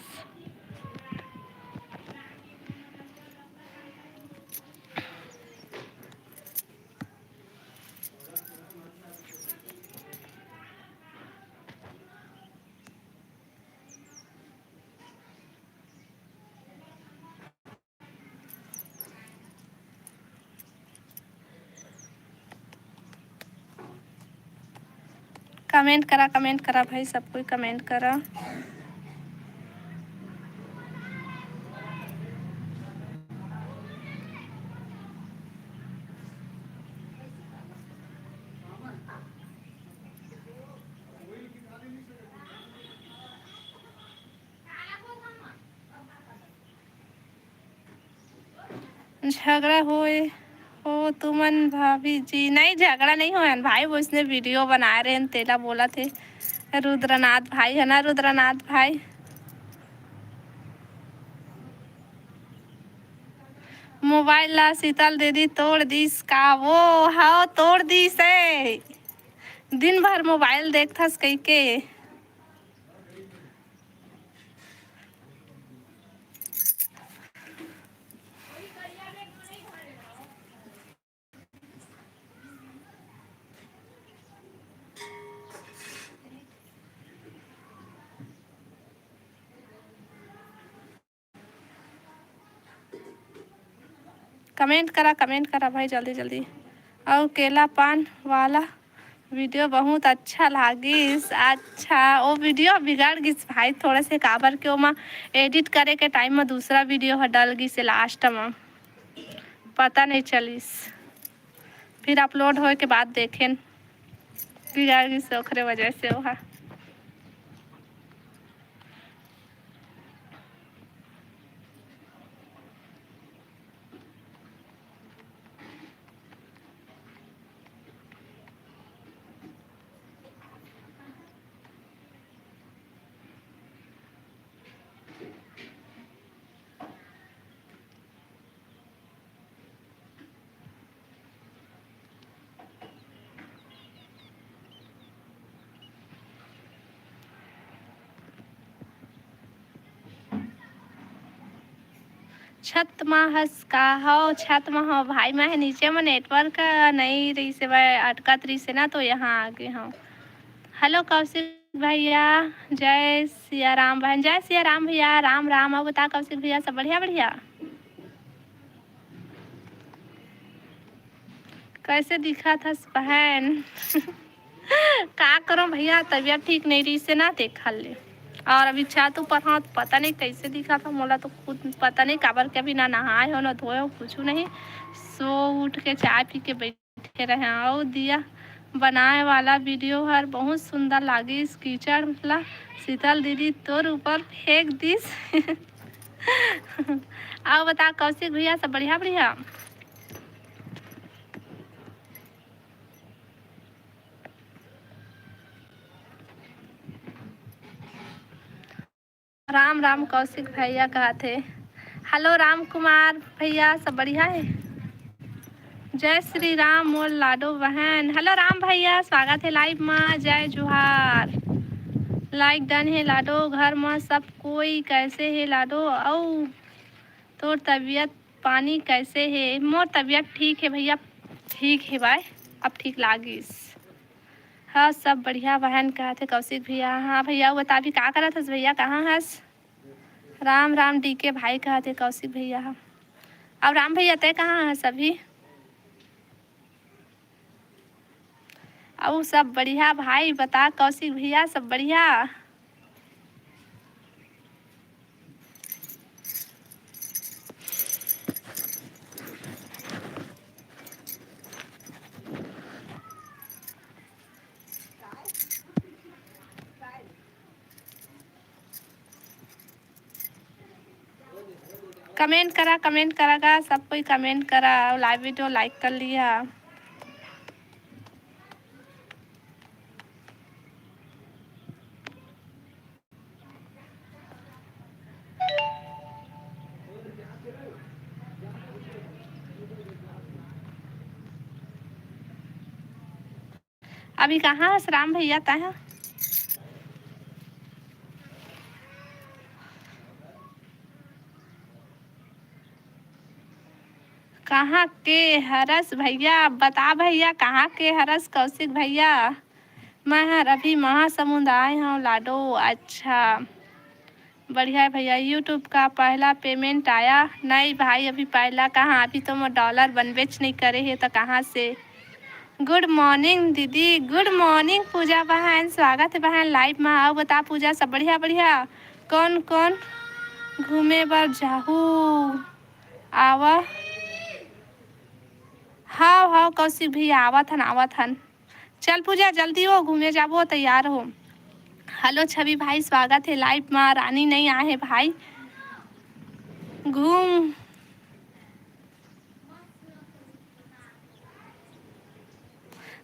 कमेंट करा, कमेंट करा भाई, सब कोई कमेंट करा। झगड़ा होए हो तुमन भाभी जी? नहीं, झगड़ा नहीं होए भाई, वो इसने वीडियो बना रहे हैं, तेला बोला थे। रुद्रनाथ भाई है ना, रुद्रनाथ भाई। मोबाइल ला शीतल दीदी तोड़ दीस का? वो हाँ, तोड़ दीस है। दिन भर मोबाइल देखथस कहिके। कमेंट करा, कमेंट करा भाई, जल्दी जल्दी। अउ केला पान वाला वीडियो बहुत अच्छा लागिस। अच्छा, वो वीडियो बिगड़ गिस भाई थोड़ा से, काबर के ओमा एडिट करे के टाइम में दूसरा वीडियो ह डल गिस लास्ट में, पता नहीं चलिस। फिर अपलोड होए के बाद देखेन, बिगड़ गिस ओखरे वजह से ओहा। छत मा हस का? हव, छत मा हव भाई, मैं ह नीचे मा, नेटवर्क नई रहिसे, अटकत रहिसे ना, तो यहाँ आ गे हव। हेलो कौशिक भैया, जय सिया राम बहन। जय सिया राम भैया, राम राम। अउ बता कौशिक भैया, सब बढ़िया? बढ़िया। कैसे दिखत हस बहन? का करो भैया, तबीयत ठीक नहीं रहिसे ना, तेखर ले। और अभी छत ऊपर हव, पता नहीं कैसे दिखत हव, मोला तो खुद पता नहीं, काबर के अभी ना नहाए हव, ना धोए हव, कुछ नहीं। सो उठ के चाय पी के बैठ के रहे। अउ दिया बनाए वाला वीडियो हर बहुत सुंदर लागिस। कीचड़ ला शीतल दीदी तोर ऊपर फेंक दिस। अउ बता कौशिक भैया, सब बढ़िया बढ़िया? राम राम कौशिक भैया कहत हे। हेलो राम कुमार भैया, सब बढ़िया हे? जय श्री राम मोर लाडो बहन। हेलो राम भैया, स्वागत हे लाइव मा। जय जोहार। लाइक डन हे लाडो, घर मा सब कोई कैसे हे लाडो? अउ तोर तबीयत पानी कैसे हे? मोर तबीयत ठीक हे भैया, ठीक हे बाय, अब ठीक लागिस। हाँ, सब बढ़िया बहन कहत हे कौशिक भैया। हाँ भैया, वो बता अभी का करत हस भैया, कहाँ हस? राम राम डीके भाई कहत हे कौशिक भैया। हाँ, अब राम भैया तय कहाँ हस अभी? अउ सब बढ़िया भाई, बता कौशिक भैया, सब बढ़िया? कमेंट करा, कमेंट करा गा, सब कोई कमेंट करा, लाइव वीडियो लाइक कर लिहा। अभी कहाँ हस राम भैया तैं ह? कहाँ के हरस भैया? बता भैया, कहाँ के हरस कौशिक भैया? मैं हर अभी महासमुंद आए हूँ लाडो। अच्छा, बढ़िया है भैया। YouTube का पहला पेमेंट आया? नहीं भाई, अभी पहला कहाँ, अभी तो मोर डॉलर बनबेच नहीं करे हे, तो कहाँ से? गुड मॉर्निंग दीदी, गुड मॉर्निंग पूजा बहन, स्वागत है बहन लाइव में। आओ बता पूजा, सब बढ़िया? बढ़िया। कौन कौन घूमे बर जाहू? आवा। हाव हाव कौशिक भैया, आवत हन, आवत हन। चल पूजा, जल्दी हो, घूमे जाबो, तैयार हो। हेलो छवि भाई, स्वागत है लाइव में। रानी नहीं आए है भाई, घूम।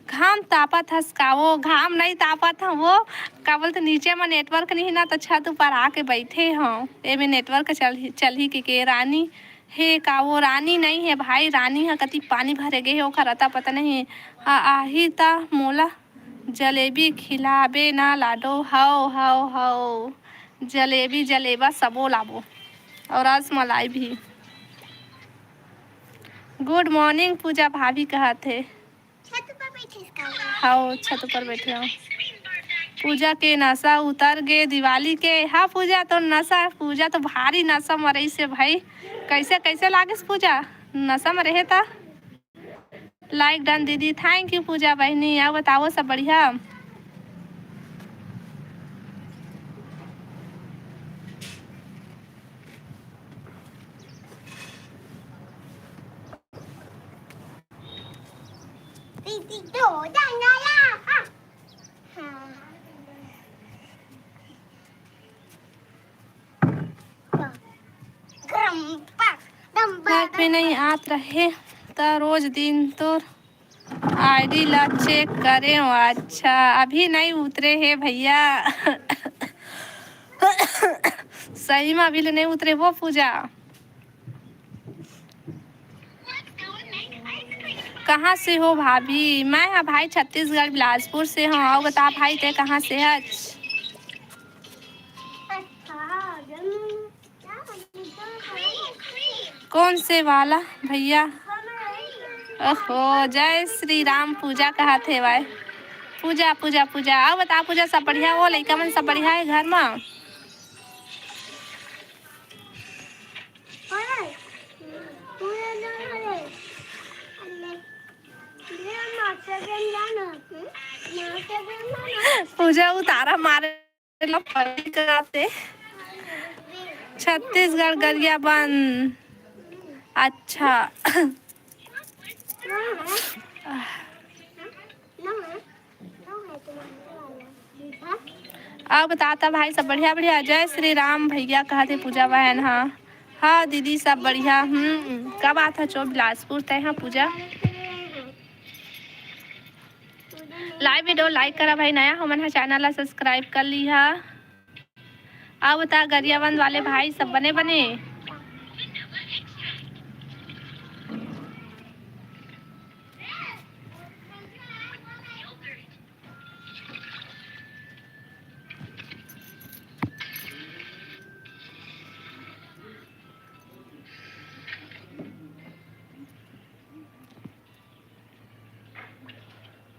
घाम तापत हस का वो? घाम नहीं तापत हव वो, का बोलते, नीचे में नेटवर्क नहीं ना, तो छत ऊपर आके बैठे हव। एमे नेटवर्क चल चलही के, के रानी हे का? वो रानी नहीं है भाई, रानी ह कति पानी भरे गे हे, ओखर अता पता नहीं। आ, आही त मोला जलेबी खिलाबे ना लाडो। हव हव हव, जलेबी जलेबा सबो लाबो, और रसमलाई भी। गुड मॉर्निंग पूजा भाभी कहत हे। छत ऊपर बैठे इसका। हव, छत ऊपर बैठे हव। पूजा के नशा उतर गे दिवाली के। हाँ पूजा, तो नशा, पूजा तो भारी नशा म रहिस हे भाई। कैसे कैसे लागिस पूजा, नशा म रहे त? लाइक डन दीदी, थैंक यू पूजा बहिनी। अउ बताओ, सब बढ़िया? लाइव में नहीं आत रहे त रोज दिन तोर आईडी ला चेक करेंव। अच्छा, अभी नहीं उतरे हे भैया। सही में अभी ले नहीं उतरे वो पूजा। कहाँ से हो भाभी? मैं हा भाई छत्तीसगढ़ बिलासपुर से हूँ। अउ बता भाई, ते कहाँ से हच? कौन से वाला भैया? ओहो, जय श्री राम। पूजा कहत हे वाय। पूजा, पूजा, पूजा। अउ बता पूजा, सब बढ़िया हो? लइका मन सब बढ़िया हे घर मा? पूजा उतारा मारे ला पड़ी कराते। छत्तीसगढ़ गरियाबंद। अच्छा। अउ बता त भाई, सब बढ़िया? बढ़िया। जय श्री राम भैया कहत हे पूजा बहन। हाँ हाँ दीदी, सब बढ़िया। हम्म, का बात है चो बिलासपुर तय? हाँ पूजा, लाइव वीडियो लाइक करा भाई, नया हो मन हा चैनल ला सब्सक्राइब कर लिहा। अउ बता गरियाबंद वाले भाई, सब बने बने?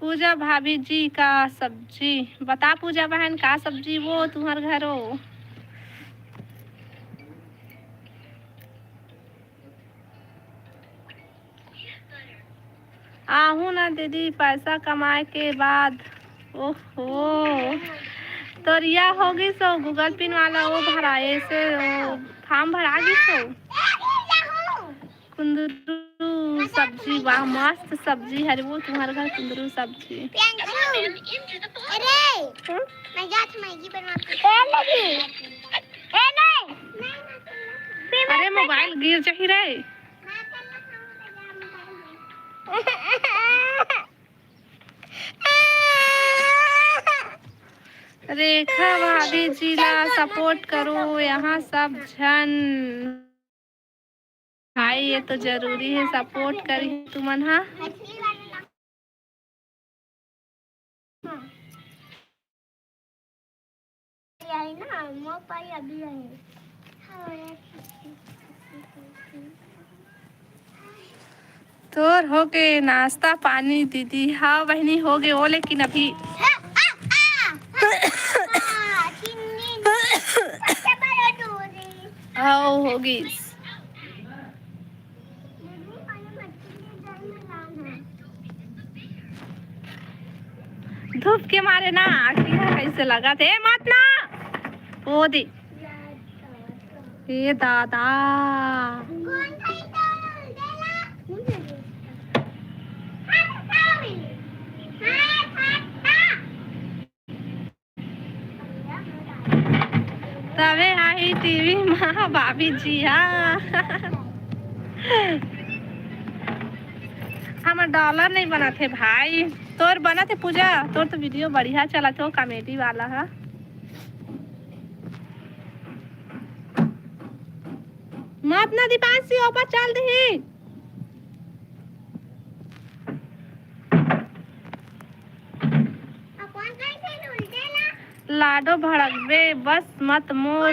पूजा भाभी जी, का सब्जी बता? पूजा बहन, का सब्जी वो तुम्हर घरो? आहू ना दीदी, पैसा कमाए के बाद। ओहो, तोरिया हो गिस हो, गूगल पिन वाला वो भराए से, वो फॉर्म भरा गिस हो। कुंदरू सब्जी, वाह, मस्त सब्जी हरे वो तुम्हारे घर, कुंदरू सब्जी। प्रियंशु, अरे, हम्म? मैं जात मैगी बनवा के। ए, नहीं। ए, नहीं। अरे, मोबाइल गिर जाही रे। रेखा भाभी जी ला सपोर्ट करो यहाँ सब झन। भाई, ये तो जरूरी है, सपोर्ट करी तुमन हा। तोर हो गे नाश्ता पानी दीदी? हाँ बहिनी, हो गे वो, लेकिन अभी हाँ, हो गिस। धूप के मारे ना आँखी ह कइसे लगत हे, मत ना। ओ दे। ए दादा। तबे आही टीवी मा भाभी जी हा। हमर डॉलर नहीं बनत हे भाई, तोर बनत हे पूजा, तोर तो वीडियो बढ़िया चलत हो, कॉमेडी वाला हा। मत ना दीपांशी, ओपर चल दही। लाडो भड़कबे बस मत मोर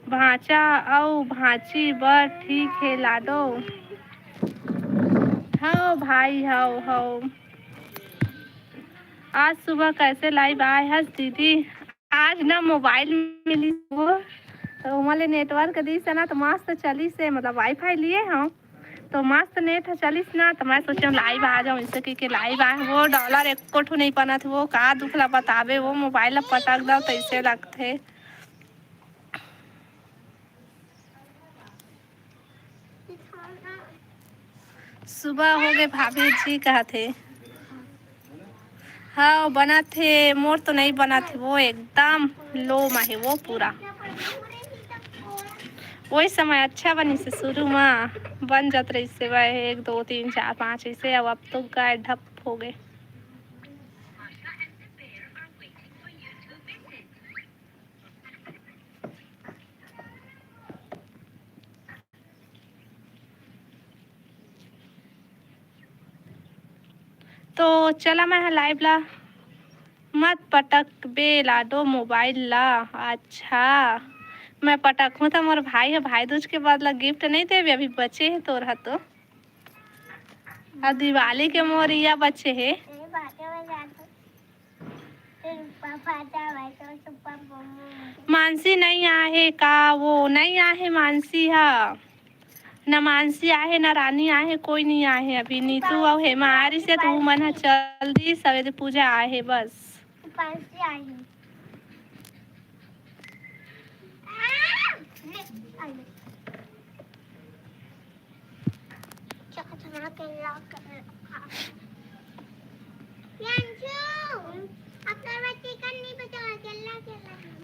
भांचा अउ भांची बर ठीक हे लाडो। हव भाई, हव, हव। आज सुबह कैसे लाइव आए हस दीदी? आज ना मोबाइल मिलिस वो, तो ओमा ले नेटवर्क दिस हे ना, तो मस्त चलिस हे, मतलब वाईफाई लिए हव, तो मस्त नेट ह चलिस ना, तो मैं सोचे लाइव आ जाऊँ, इसे कहिके लाइव आए। वो डॉलर एको ठो नहीं बनत, वो का दुख ला बताबे, वो मोबाइल ला पटक दव तइसे लगथे। सुबह हो गे भाभी जी कहत हे। हाँ, बनत हे, मोर तो नहीं बनत हे, वो एकदम लो मा हे वो पूरा। वही समय अच्छा बनिस हे, शुरू मा बन जात रहिस हे, वह एक, दो, तीन, चार, पाँच ऐसे, अब, अब तो गाय ढप हो गे। तो चला, मैं ह लाइव ला मत पटक बे लाडो मोबाइल ला। अच्छा, मैं पटकहूँ त मोर भाई ह भाई दूज के बदला गिफ्ट नहीं देबे, अभी बचे हे तोर ह तो। अब दिवाली के मोर इया बचे हे। मानसी नहीं आहे का? वो नहीं आहे मानसी हा, न मानसी आहे, न रानी आहे, कोई नहीं आहे अभी। नीतू अउ हेमा आ रही से, तो वो मन ह चल दी, सवेरे पूजा आहे बस।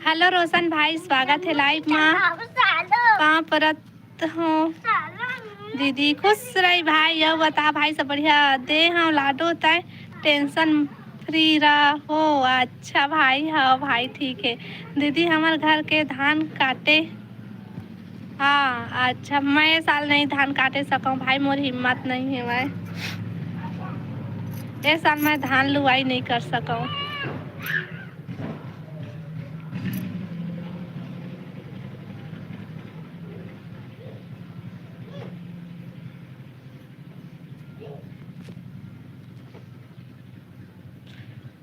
हेलो रोशन भाई, स्वागत है लाइव मा। पाँव परत हूँ दीदी, खुश रही भाई। अउ बता भाई, सब बढ़िया? दे हव लाडो, तय टेंशन फ्री रहो। अच्छा भाई, हाँ भाई, ठीक है दीदी। हमर घर के धान काटे हाँ, अच्छा, मैं ए साल नहीं धान काटे सकौं भाई, मोर हिम्मत नहीं हेवय। ए साल मैं धान लुवाई नहीं कर सकौं।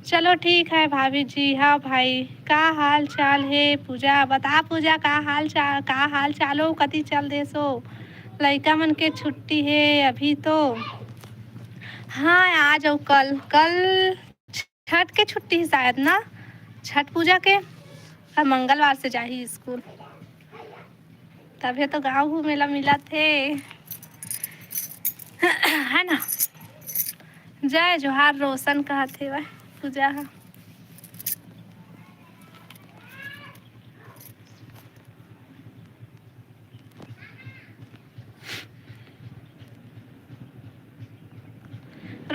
चलो ठीक है भाभी जी। हाँ भाई, का हाल चाल हे पूजा? बता पूजा, का हाल चाल, का हाल चाल हो? कति चल देसो? लइका मन के छुट्टी हे अभी तो। हाँ, आ जाओ कल, कल छठ के छुट्टी हे शायद ना, छठ पूजा के। अब मंगलवार से जाही स्कूल। तभे तो गाँव घूमे ला मिलत हे, है ना? जय जोहार रोशन कहत हे वह पूजा ह।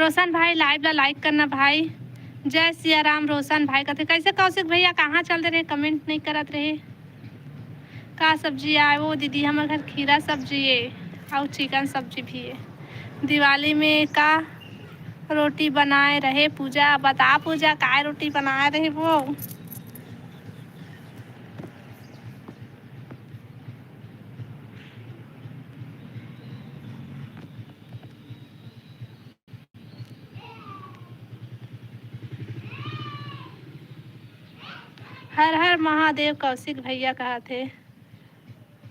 रोशन भाई, live ला like करना भाई। जय सिया राम रोशन भाई कथे। कैसे कौशिक भैया, कहाँ चल दे रहे, comment नहीं करत रहे? का सब्जी आए वो दीदी? हमर घर खीरा सब्जी है और chicken सब्जी भी है। दिवाली में का रोटी बनाए रहे पूजा? बता पूजा, काय रोटी बनाए रहे वो? हर हर महादेव, कौशिक भैया कहत हे,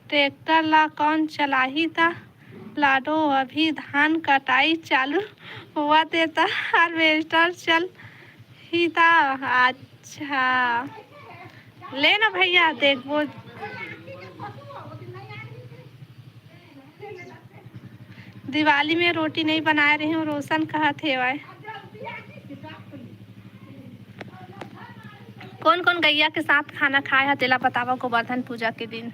ट्रैक्टर ला कौन चलाही त? लाडो, अभी धान कटाई चालू होवत हे त हार्वेस्टर चल ही त। अच्छा, ले ना भैया, देखबो। दिवाली में रोटी नहीं बनाए रही हूँ, रोशन कहत हेवय। कौन कौन गैया के साथ खाना खाए ह, तेला बतावा गोवर्धन पूजा के दिन।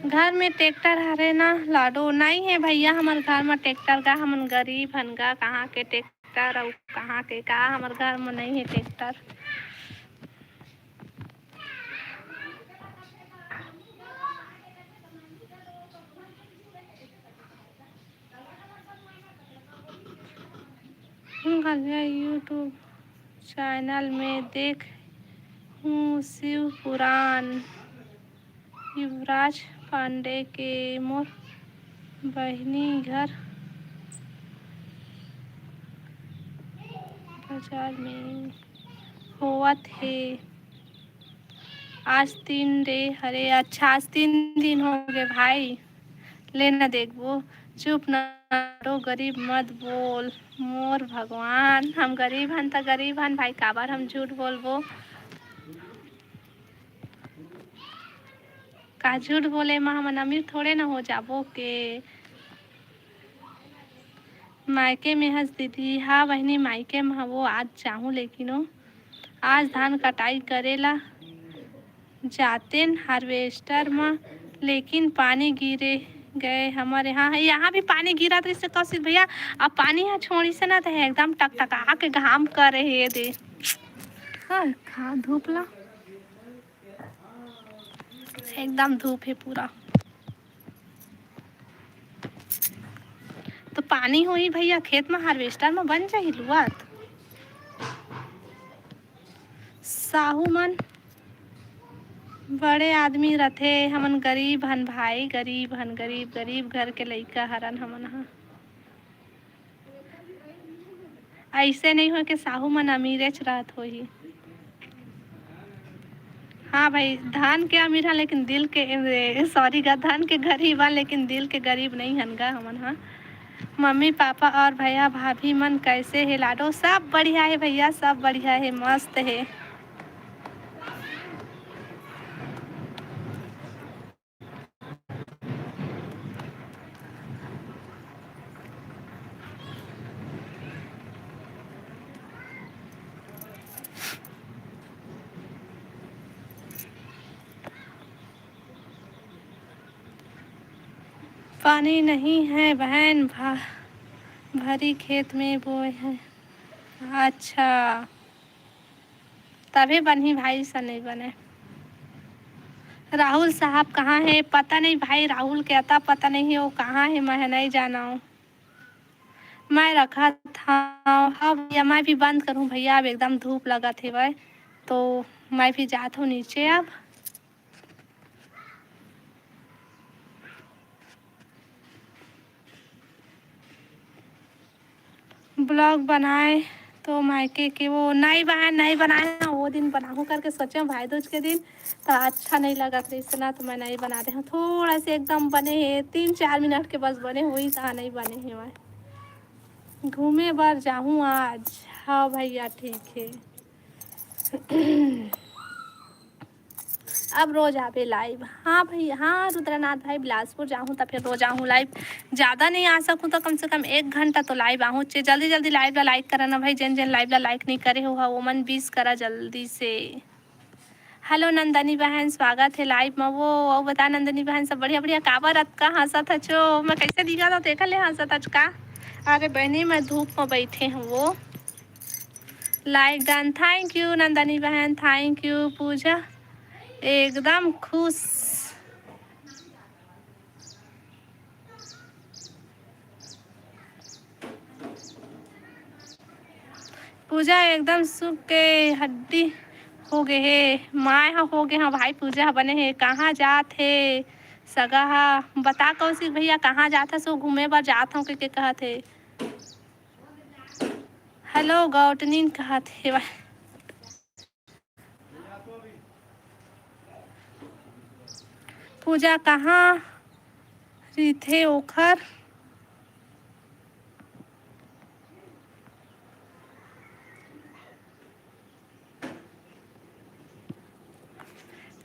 घर में ट्रैक्टर हरे ना लाडो? नहीं है भैया, हमर घर में ट्रैक्टर का, हमन गरीब हन गा, कहाँ के ट्रैक्टर अउ कहाँ के का, हमर घर में नहीं है ट्रैक्टर। हम घलिया YouTube चैनल में देख हूँ शिव पुराण, युवराज पांडे के मोर बहिनी घर बाजार में होवत हे। आज तीन रे हरे, अच्छा, आज तीन दिन हो गए भाई। ले ना देखबो, चुप ना रो, गरीब मत बोल। मोर भगवान, हम गरीब हन त गरीब हन भाई, काबर हम झूठ बोलबो? का झूठ बोले म हमन अमीर थोड़े ना हो जाबो के। मायके में हस दीदी। हाँ बहिनी, मायके में हवो, आज जाहूँ, लेकिन ओ आज धान कटाई करे ला जातेन हार्वेस्टर म, लेकिन पानी गिरे गए हमर यहाँ। यहाँ भी पानी गिरत रहिस कौशिक भैया, अब पानी ह छोड़िस ना, त एकदम टकटका के घाम करे हे दे। हाँ, खा धूप ला, एकदम धूप है पूरा। तो पानी होही भैया, खेत म हार्वेस्टर म बन जाही लुआ। त साहू मन बड़े आदमी रथे, हमन गरीब हन भाई, गरीब हन, गरीब, गरीब घर के लइका हरन हमन ह। ऐसे नहीं हो के साहू मन अमीरेच रहत होही। हाँ भाई, धन के अमीर हन लेकिन दिल के, सॉरी गा, धन के गरीब हन लेकिन दिल के गरीब नहीं हन गा हमन ह। मम्मी पापा और भैया भाभी मन कैसे हे लाडो? सब बढ़िया है भैया, सब बढ़िया है, मस्त है। पानी नहीं है बहन, भा-, भरी खेत में बोए हैं। अच्छा, तभे बनही भाई, स नहीं बने। राहुल साहब कहाँ है? पता नहीं भाई, राहुल के अता पता नहीं है, वो कहाँ है, मैं नहीं जाना हूँ। मैं रखत हव। हाँ भैया, मैं भी बंद करूँ भैया, अब एकदम धूप लगत हेवय, तो मैं भी जात हूँ नीचे अब। ब्लॉग बनाए तो मायके के वो नहीं बना, नहीं बनाए ना, वो दिन बनाहूँ करके सोचे भाई दूज के दिन, तो अच्छा नहीं लगत रहिस ना, तो मैं नहीं बना दे हूँ। थोड़ा से एकदम बने है, तीन चार मिनट के बस बने हुई, तो नहीं बने है मैं। घूमे बर जाहूँ आज। हाँ भैया, ठीक है। अब रोज आबे live। हाँ भाई, हाँ रुद्रनाथ भाई, बिलासपुर जाहूँ त फिर रोज आहूँ live। ज़्यादा नहीं आ सकूँ त कम से कम एक घंटा तो live आहूँ। चे-, जल्दी जल्दी live ला like करना भाई, जेन जेन live ला like नहीं करे हो हा, ओमन wish करा जल्दी से। Hello नंदनी बहन, स्वागत हे live में। वो, वो बता नंदनी बहन, सब बढ़िया? बढ़िया। काबर अतका हंसत हचो? मैं कैसे दिखा था, तेकर ले हंसत हच का? अरे बहनी, मैं धूप में बैठे हूँ वो। Like done, thank you Nandini बहन, thank you पूजा, एकदम खुश। पूजा एकदम सुख के हड्डी हो गे हे, माय ह हो गे ह भाई, पूजा ह बने हे। कहाँ जात हे सगा ह? बता कौशिक भैया, कहाँ जात हस? घूमे बर जात हूँ के, के कहत हे। Hello गौटनीन कहत हे। पूजा कहाँ रहिथे ओखर?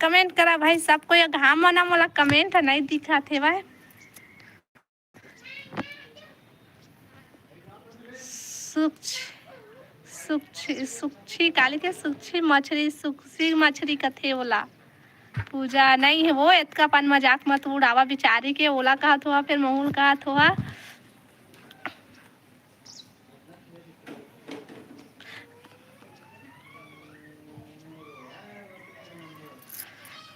Comment करा भाई सब कोई। घाम म ना मोला comment ह नहीं दिखत हे भाई। सुक्ष-, सुक्ष-, सुक्षी काली के सुक्षी मछरी, सुक्षी मछरी कथे ओला। पूजा नहीं हे वो, एतका अपन मजाक मत उड़ावा बिचारी के, ओला कहत होहा, फिर महूल कहत होहा।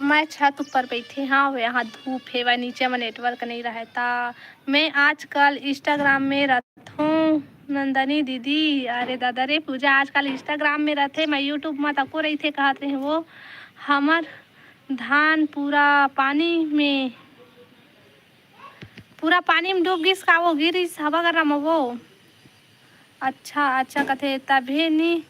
मैं छत ऊपर बैठे हव, यहाँ धूप हे, वा नीचे में network नहीं रहे, ता मैं आजकल Instagram में रथों नंदनी दीदी। अरे दादा रे पूजा, आजकल Instagram में रथे, मैं YouTube में तको रहिथे कहत रहे वो। हमर धान पूरा पानी में, पूरा पानी में डूब गिस का वो, गिरिस हवा गर्रा में वो। अच्छा, अच्छा कथे, तभे नी,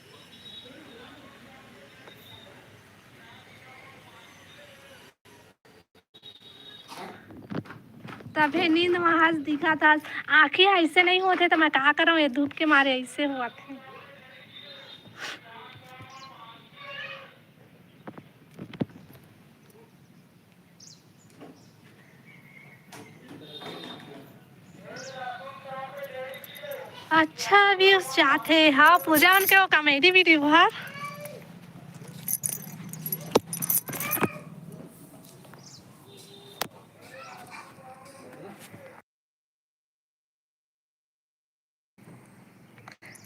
तभे नींद में हंस दिखत हस। आँखी ऐसे नहीं होते तो मैं का करऊँ, ये धूप के मारे ऐसे होत हे। अच्छा views जात हे। हाँ, पूजा मन के वो comedy video हर।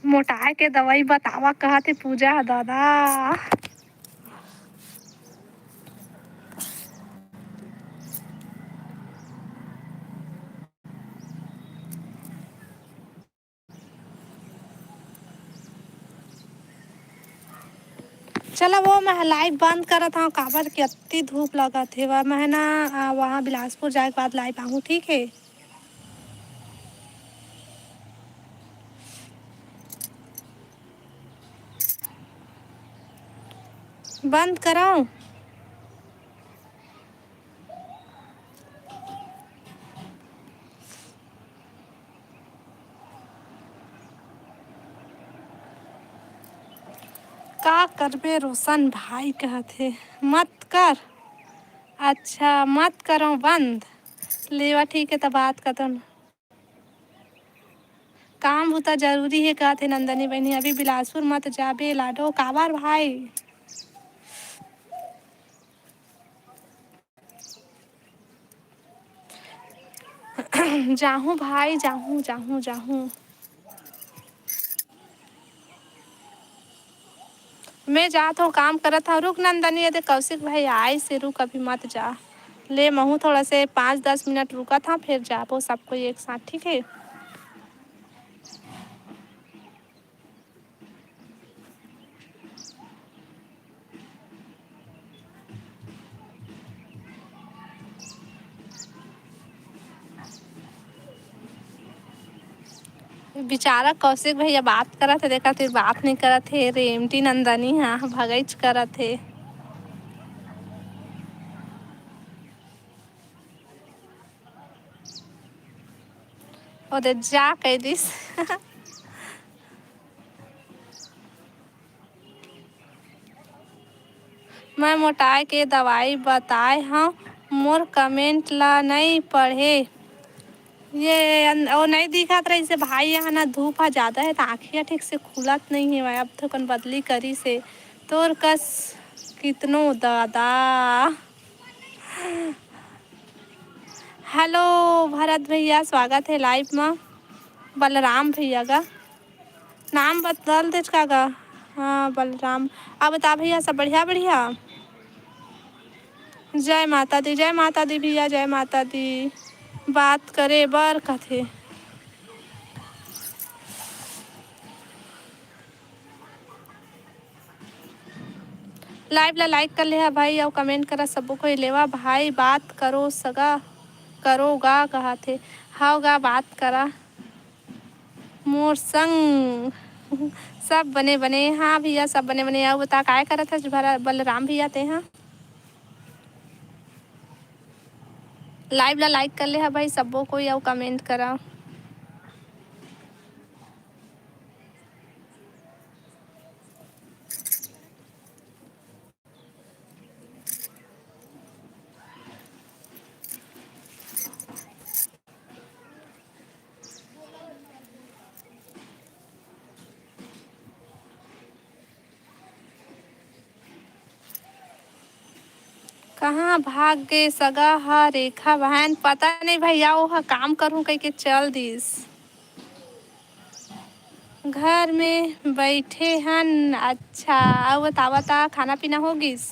मोटाए के दवाई बतावा कहत हे पूजा ह दादा। चला वो मैं live बंद करत हव, काबर कि अत्ती धूप लगत हे। वा मैं ना, आ, वहाँ बिलासपुर जाए के बाद live आहूँ, ठीक हे? बंद करव। का करबे रोशन भाई कहत हे, मत कर। अच्छा, मत करव बंद। लेवा, ठीक हे, त बात करथन। काम बुता जरूरी हे, कहत हे नंदनी बहिनी, अभी बिलासपुर मत जाबे लाडो। काबर भाई? जाहूँ भाई, जाहूँ, जाहूँ, जाहूँ। मैं जात हव, काम करत हव। रुक नंदनी, ये दे कौशिक भाई आइस हे, रुक, अभी मत जा। ले, महूँ थोड़ा से पाँच दस मिनट रुकत हव, फिर जाबो सब कोई एक साथ, ठीक हे? बेचारा कौशिक भैया बात करत हे, देखा, फिर बात नहीं करत हे। रेमटी नंदनी हा भगईच करत हे। ओदे जा कह दिस। मैं मोटाए के दवाई बताए हव, मोर comment ला नइ पढ़े। ये अन-, वो नइ दिखत रहिस हे भाई, यहाँ ना धूप ह जादा हे, त आँखिया ठीक से खुलत नइ हे। अब थोकन बदली करिस हे, तोर कस कितनो दादा। Hello भरत भैया, स्वागत हे live म। बलराम भैया का नाम बदल देच का गा? हाँ, बलराम। अब बता भैया, सब बढ़िया, बढ़िया? जय माता दी, जय माता दी भैया, जय माता दी। बात करे बर कथे। Live ला like कर ले हा भाई, अउ comment करा सबो कोई। लेवा भाई, बात करो सगा, करो गा, कहाथे। हाव गा, बात करा मोर संग। सब बने बने। हाँ भैया, सब बने बने। अउ बता, काय करत हस भरा-, बलराम भैया तेहा? Live ला like कर ले हा भाई सबो कोई, अउ comment करा। कहाँ भाग गे सगा ह रेखा बहन? पता नहीं भैया, वो ह काम करूँ कहिके चल दिस। घर में बैठे हन। अच्छा, अउ बतावा ता, खाना पीना हो गिस?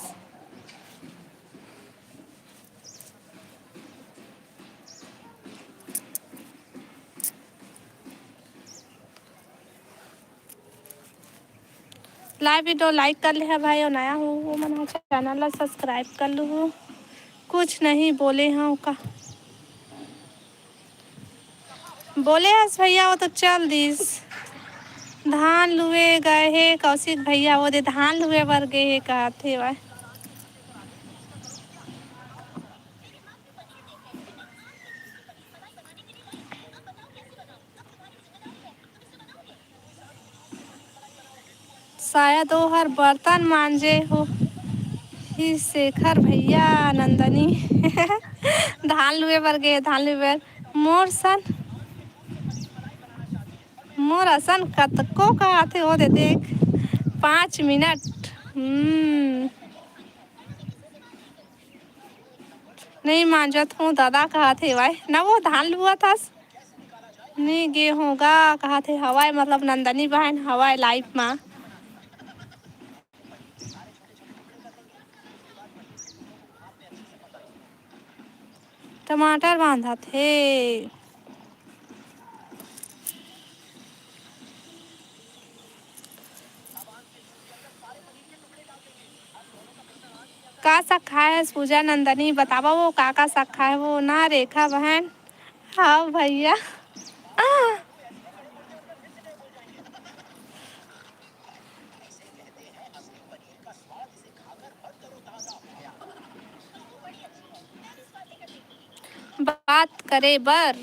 Live video like कर ले हा भाई, अउ नया हो वो मन हा channel ला subscribe कर लू। कुछ नहीं बोले हव का? बोले हस भैया, वो तो चल दिस। धान लुए गए हे कौशिक भैया, वो दे धान लुए बर गे हे कहत हे भाई। शायद ओहर बर्तन मांजे हो ही शेखर भैया, नंदनी। धान लुए बर गे, धान लुए बर। मोर सन, मोर असन कतको कहाथे, वो दे देख, पाँच मिनट। हम्म। नहीं मांजत हूँ दादा, कहाथे वाय ना, वो धान लुआ थस। नहीं गे होगा, कहाथे हवाय, मतलब नंदनी बहन हवाय live मा। टमाटर बांधत हे। का साग खाए हस पूजा नंदनी? बतावा वो का का साग खाए हो ना रेखा बहन। हाँ भैया। बात करे बर।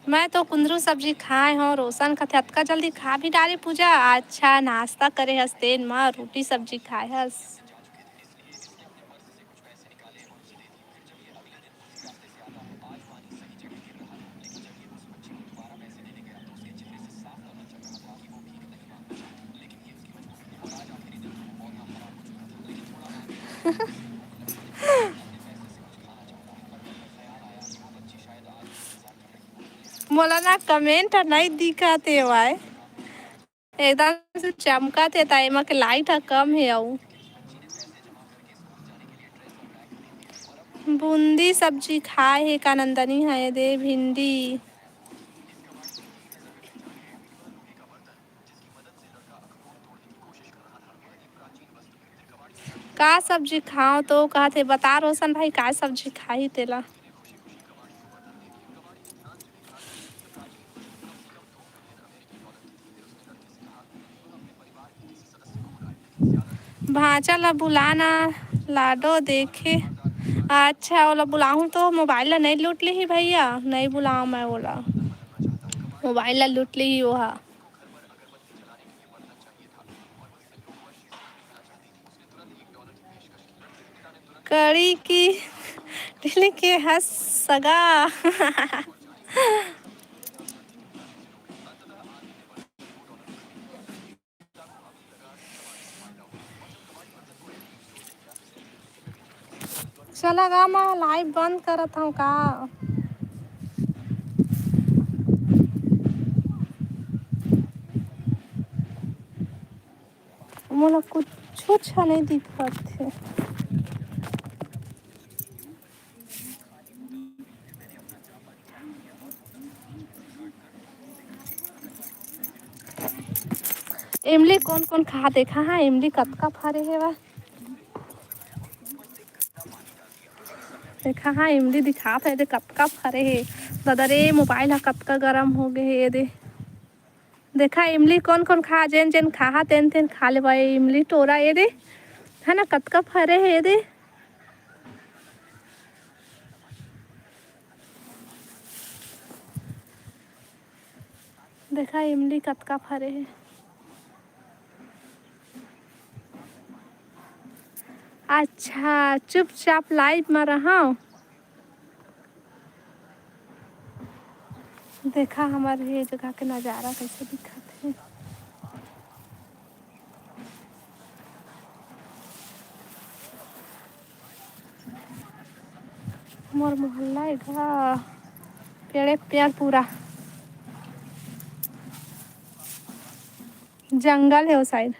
मैं तो कुंदरू सब्जी खाए हों, रोशन कथे अतका जल्दी खा भी डारे पूजा। अच्छा, नाश्ता करे हस तेन म, रोटी सब्जी खाए हस। मोला ना comment नहीं दिखत हे वाय, एकदम से चमकत हे, त एमा के light ह कम हे। अउ बूंदी सब्जी खाए हे का नंदनी? हे दे भिंडी। का सब्जी खाओ तो कहत हे, बता रोशन भाई, का सब्जी खाही तेला। भांचा ला बुलाना, लाडो देखे। अच्छा, ओला बुलाहूँ तो मोबाइल ला नइ लूट लिही भैया, नइ बुलाओं मैं ओला, मोबाइल ला लूट लिही ओहा। कड़ी की ढील के हस सगा। चला गा, मैं लाइव बंद करत हूँ का। मोला कुछ अच्छा नहीं दिखत है। इमली कोन कोन खा, देखा हाँ, इमली कतका फरे हे वा। देखा हाँ, इमली दिखात हे, दे कतका फरे हे। दादा रे, मोबाइल हा कतका गरम हो गए हे, ये दे। देखा, इमली कोन कोन खा, जेन जेन खाहा, तेन तेन खा लेवा। ये इमली टोरा, ये दे, है ना, कतका फरे हे, ये दे। देखा, इमली कतका फरे हे। अच्छा, चुपचाप लाइव में रहा। देखा, हमर ये जगह के नजारा कैसे दिखत हे। मोर मोहल्ला एगा पेड़े पेड़ पूरा जंगल हे ओ साइड।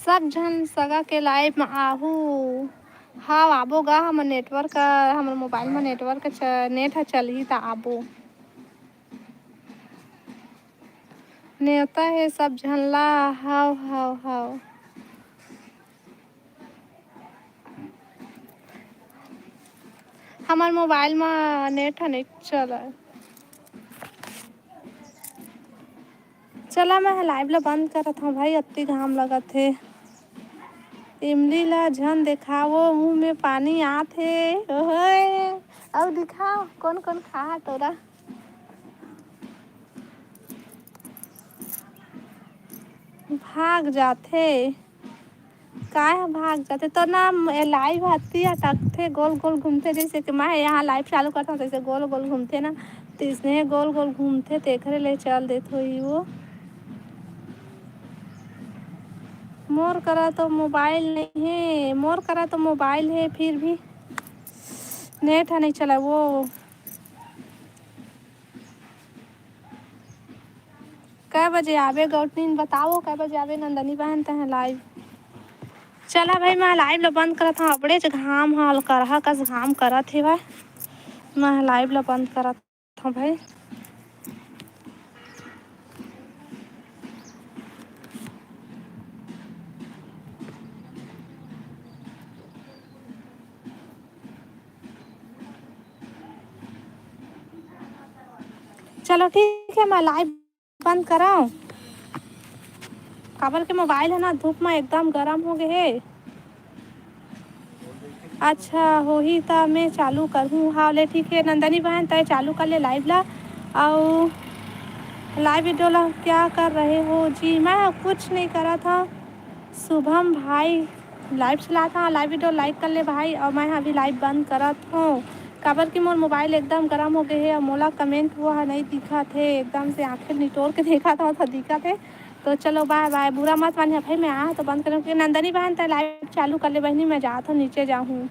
सब झन सगा के लाइव म आहू। हाव, आबो गा, हमर नेटवर्क, हमर मोबाइल म नेटवर्क च-, नेट ह चलही त आबो। नेवता हे सब झन ला, हाव, हाव, हाव। हमर मोबाइल म नेट ह नइ चलय। चला, मैं ह लाइव ला बंद करत हव भाई, अत्ती घाम लगत हे। इमली ला झन देखावो, मुंह में पानी आत हे। ओहोय, अउ दिखाओ, कोन कोन खा तोरा। भाग जाथे। काय ह भाग जाथे? तो ना, ए, लाइव हत्ती अटकथे, गोल गोल घूमथे, जैसे कि मैं यहाँ लाइव चालू करता हूँ, तैसे गोल गोल घूमथे ना, तैसने गोल गोल घूमथे, तेखरे ले चल देत होही वो। मोर करा तो मोबाइल नहीं हे, मोर करा तो मोबाइल हे, फिर भी नेट ह नहीं चला वो। कै बजे आबे गौटनीन, बताओ कै बजे आबे नंदनी बहन तह लाइव। चला भाई, मैं लाइव ला बंद करत हूँ, अबड़ेच घाम ह अलकरहा कस घाम करत हे भाई। मैं लाइव ला बंद करत हूँ भाई। चलो ठीक है, मैं लाइव बंद करव, काबर के मोबाइल ह ना धूप म एकदम गरम हो गे हे। अच्छा होही त मैं चालू करहूँ। हाँ ले ठीक है नंदनी बहन, तय चालू कर ले लाइव ला। अउ लाइव वीडियो ला क्या कर रहे हो जी? मैं कुछ नहीं करत हव। शुभम भाई लाइव चलात हव, लाइव वीडियो लाइक कर ले भाई। अउ मैं अभी लाइव बंद करत हव, काबर कि मोर मोबाइल एकदम गरम हो गए हे अउ मोला कमेंट वो ह नहीं दिखत हे, एकदम से आँखें निटोर के देखत हव त दिखत हे। तो चलो बाय बाय, बुरा मत मानिए भाई, मैं आ तो बंद करहूँ। कि नंदनी बहन तय लाइव चालू कर ले बहनी, मैं जात हूँ नीचे जाहूँ।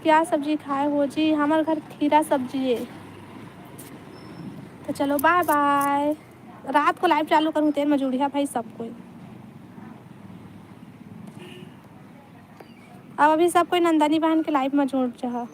क्या सब्जी खाए हो जी? हमर घर खीरा सब्जी है। तो चलो बाय बाय, रात को लाइव चालू करूँ तेन में जुड़िया भाई सब कोई। अब अभी सब कोई नंदनी बहन के लाइव में जुड़ जहा।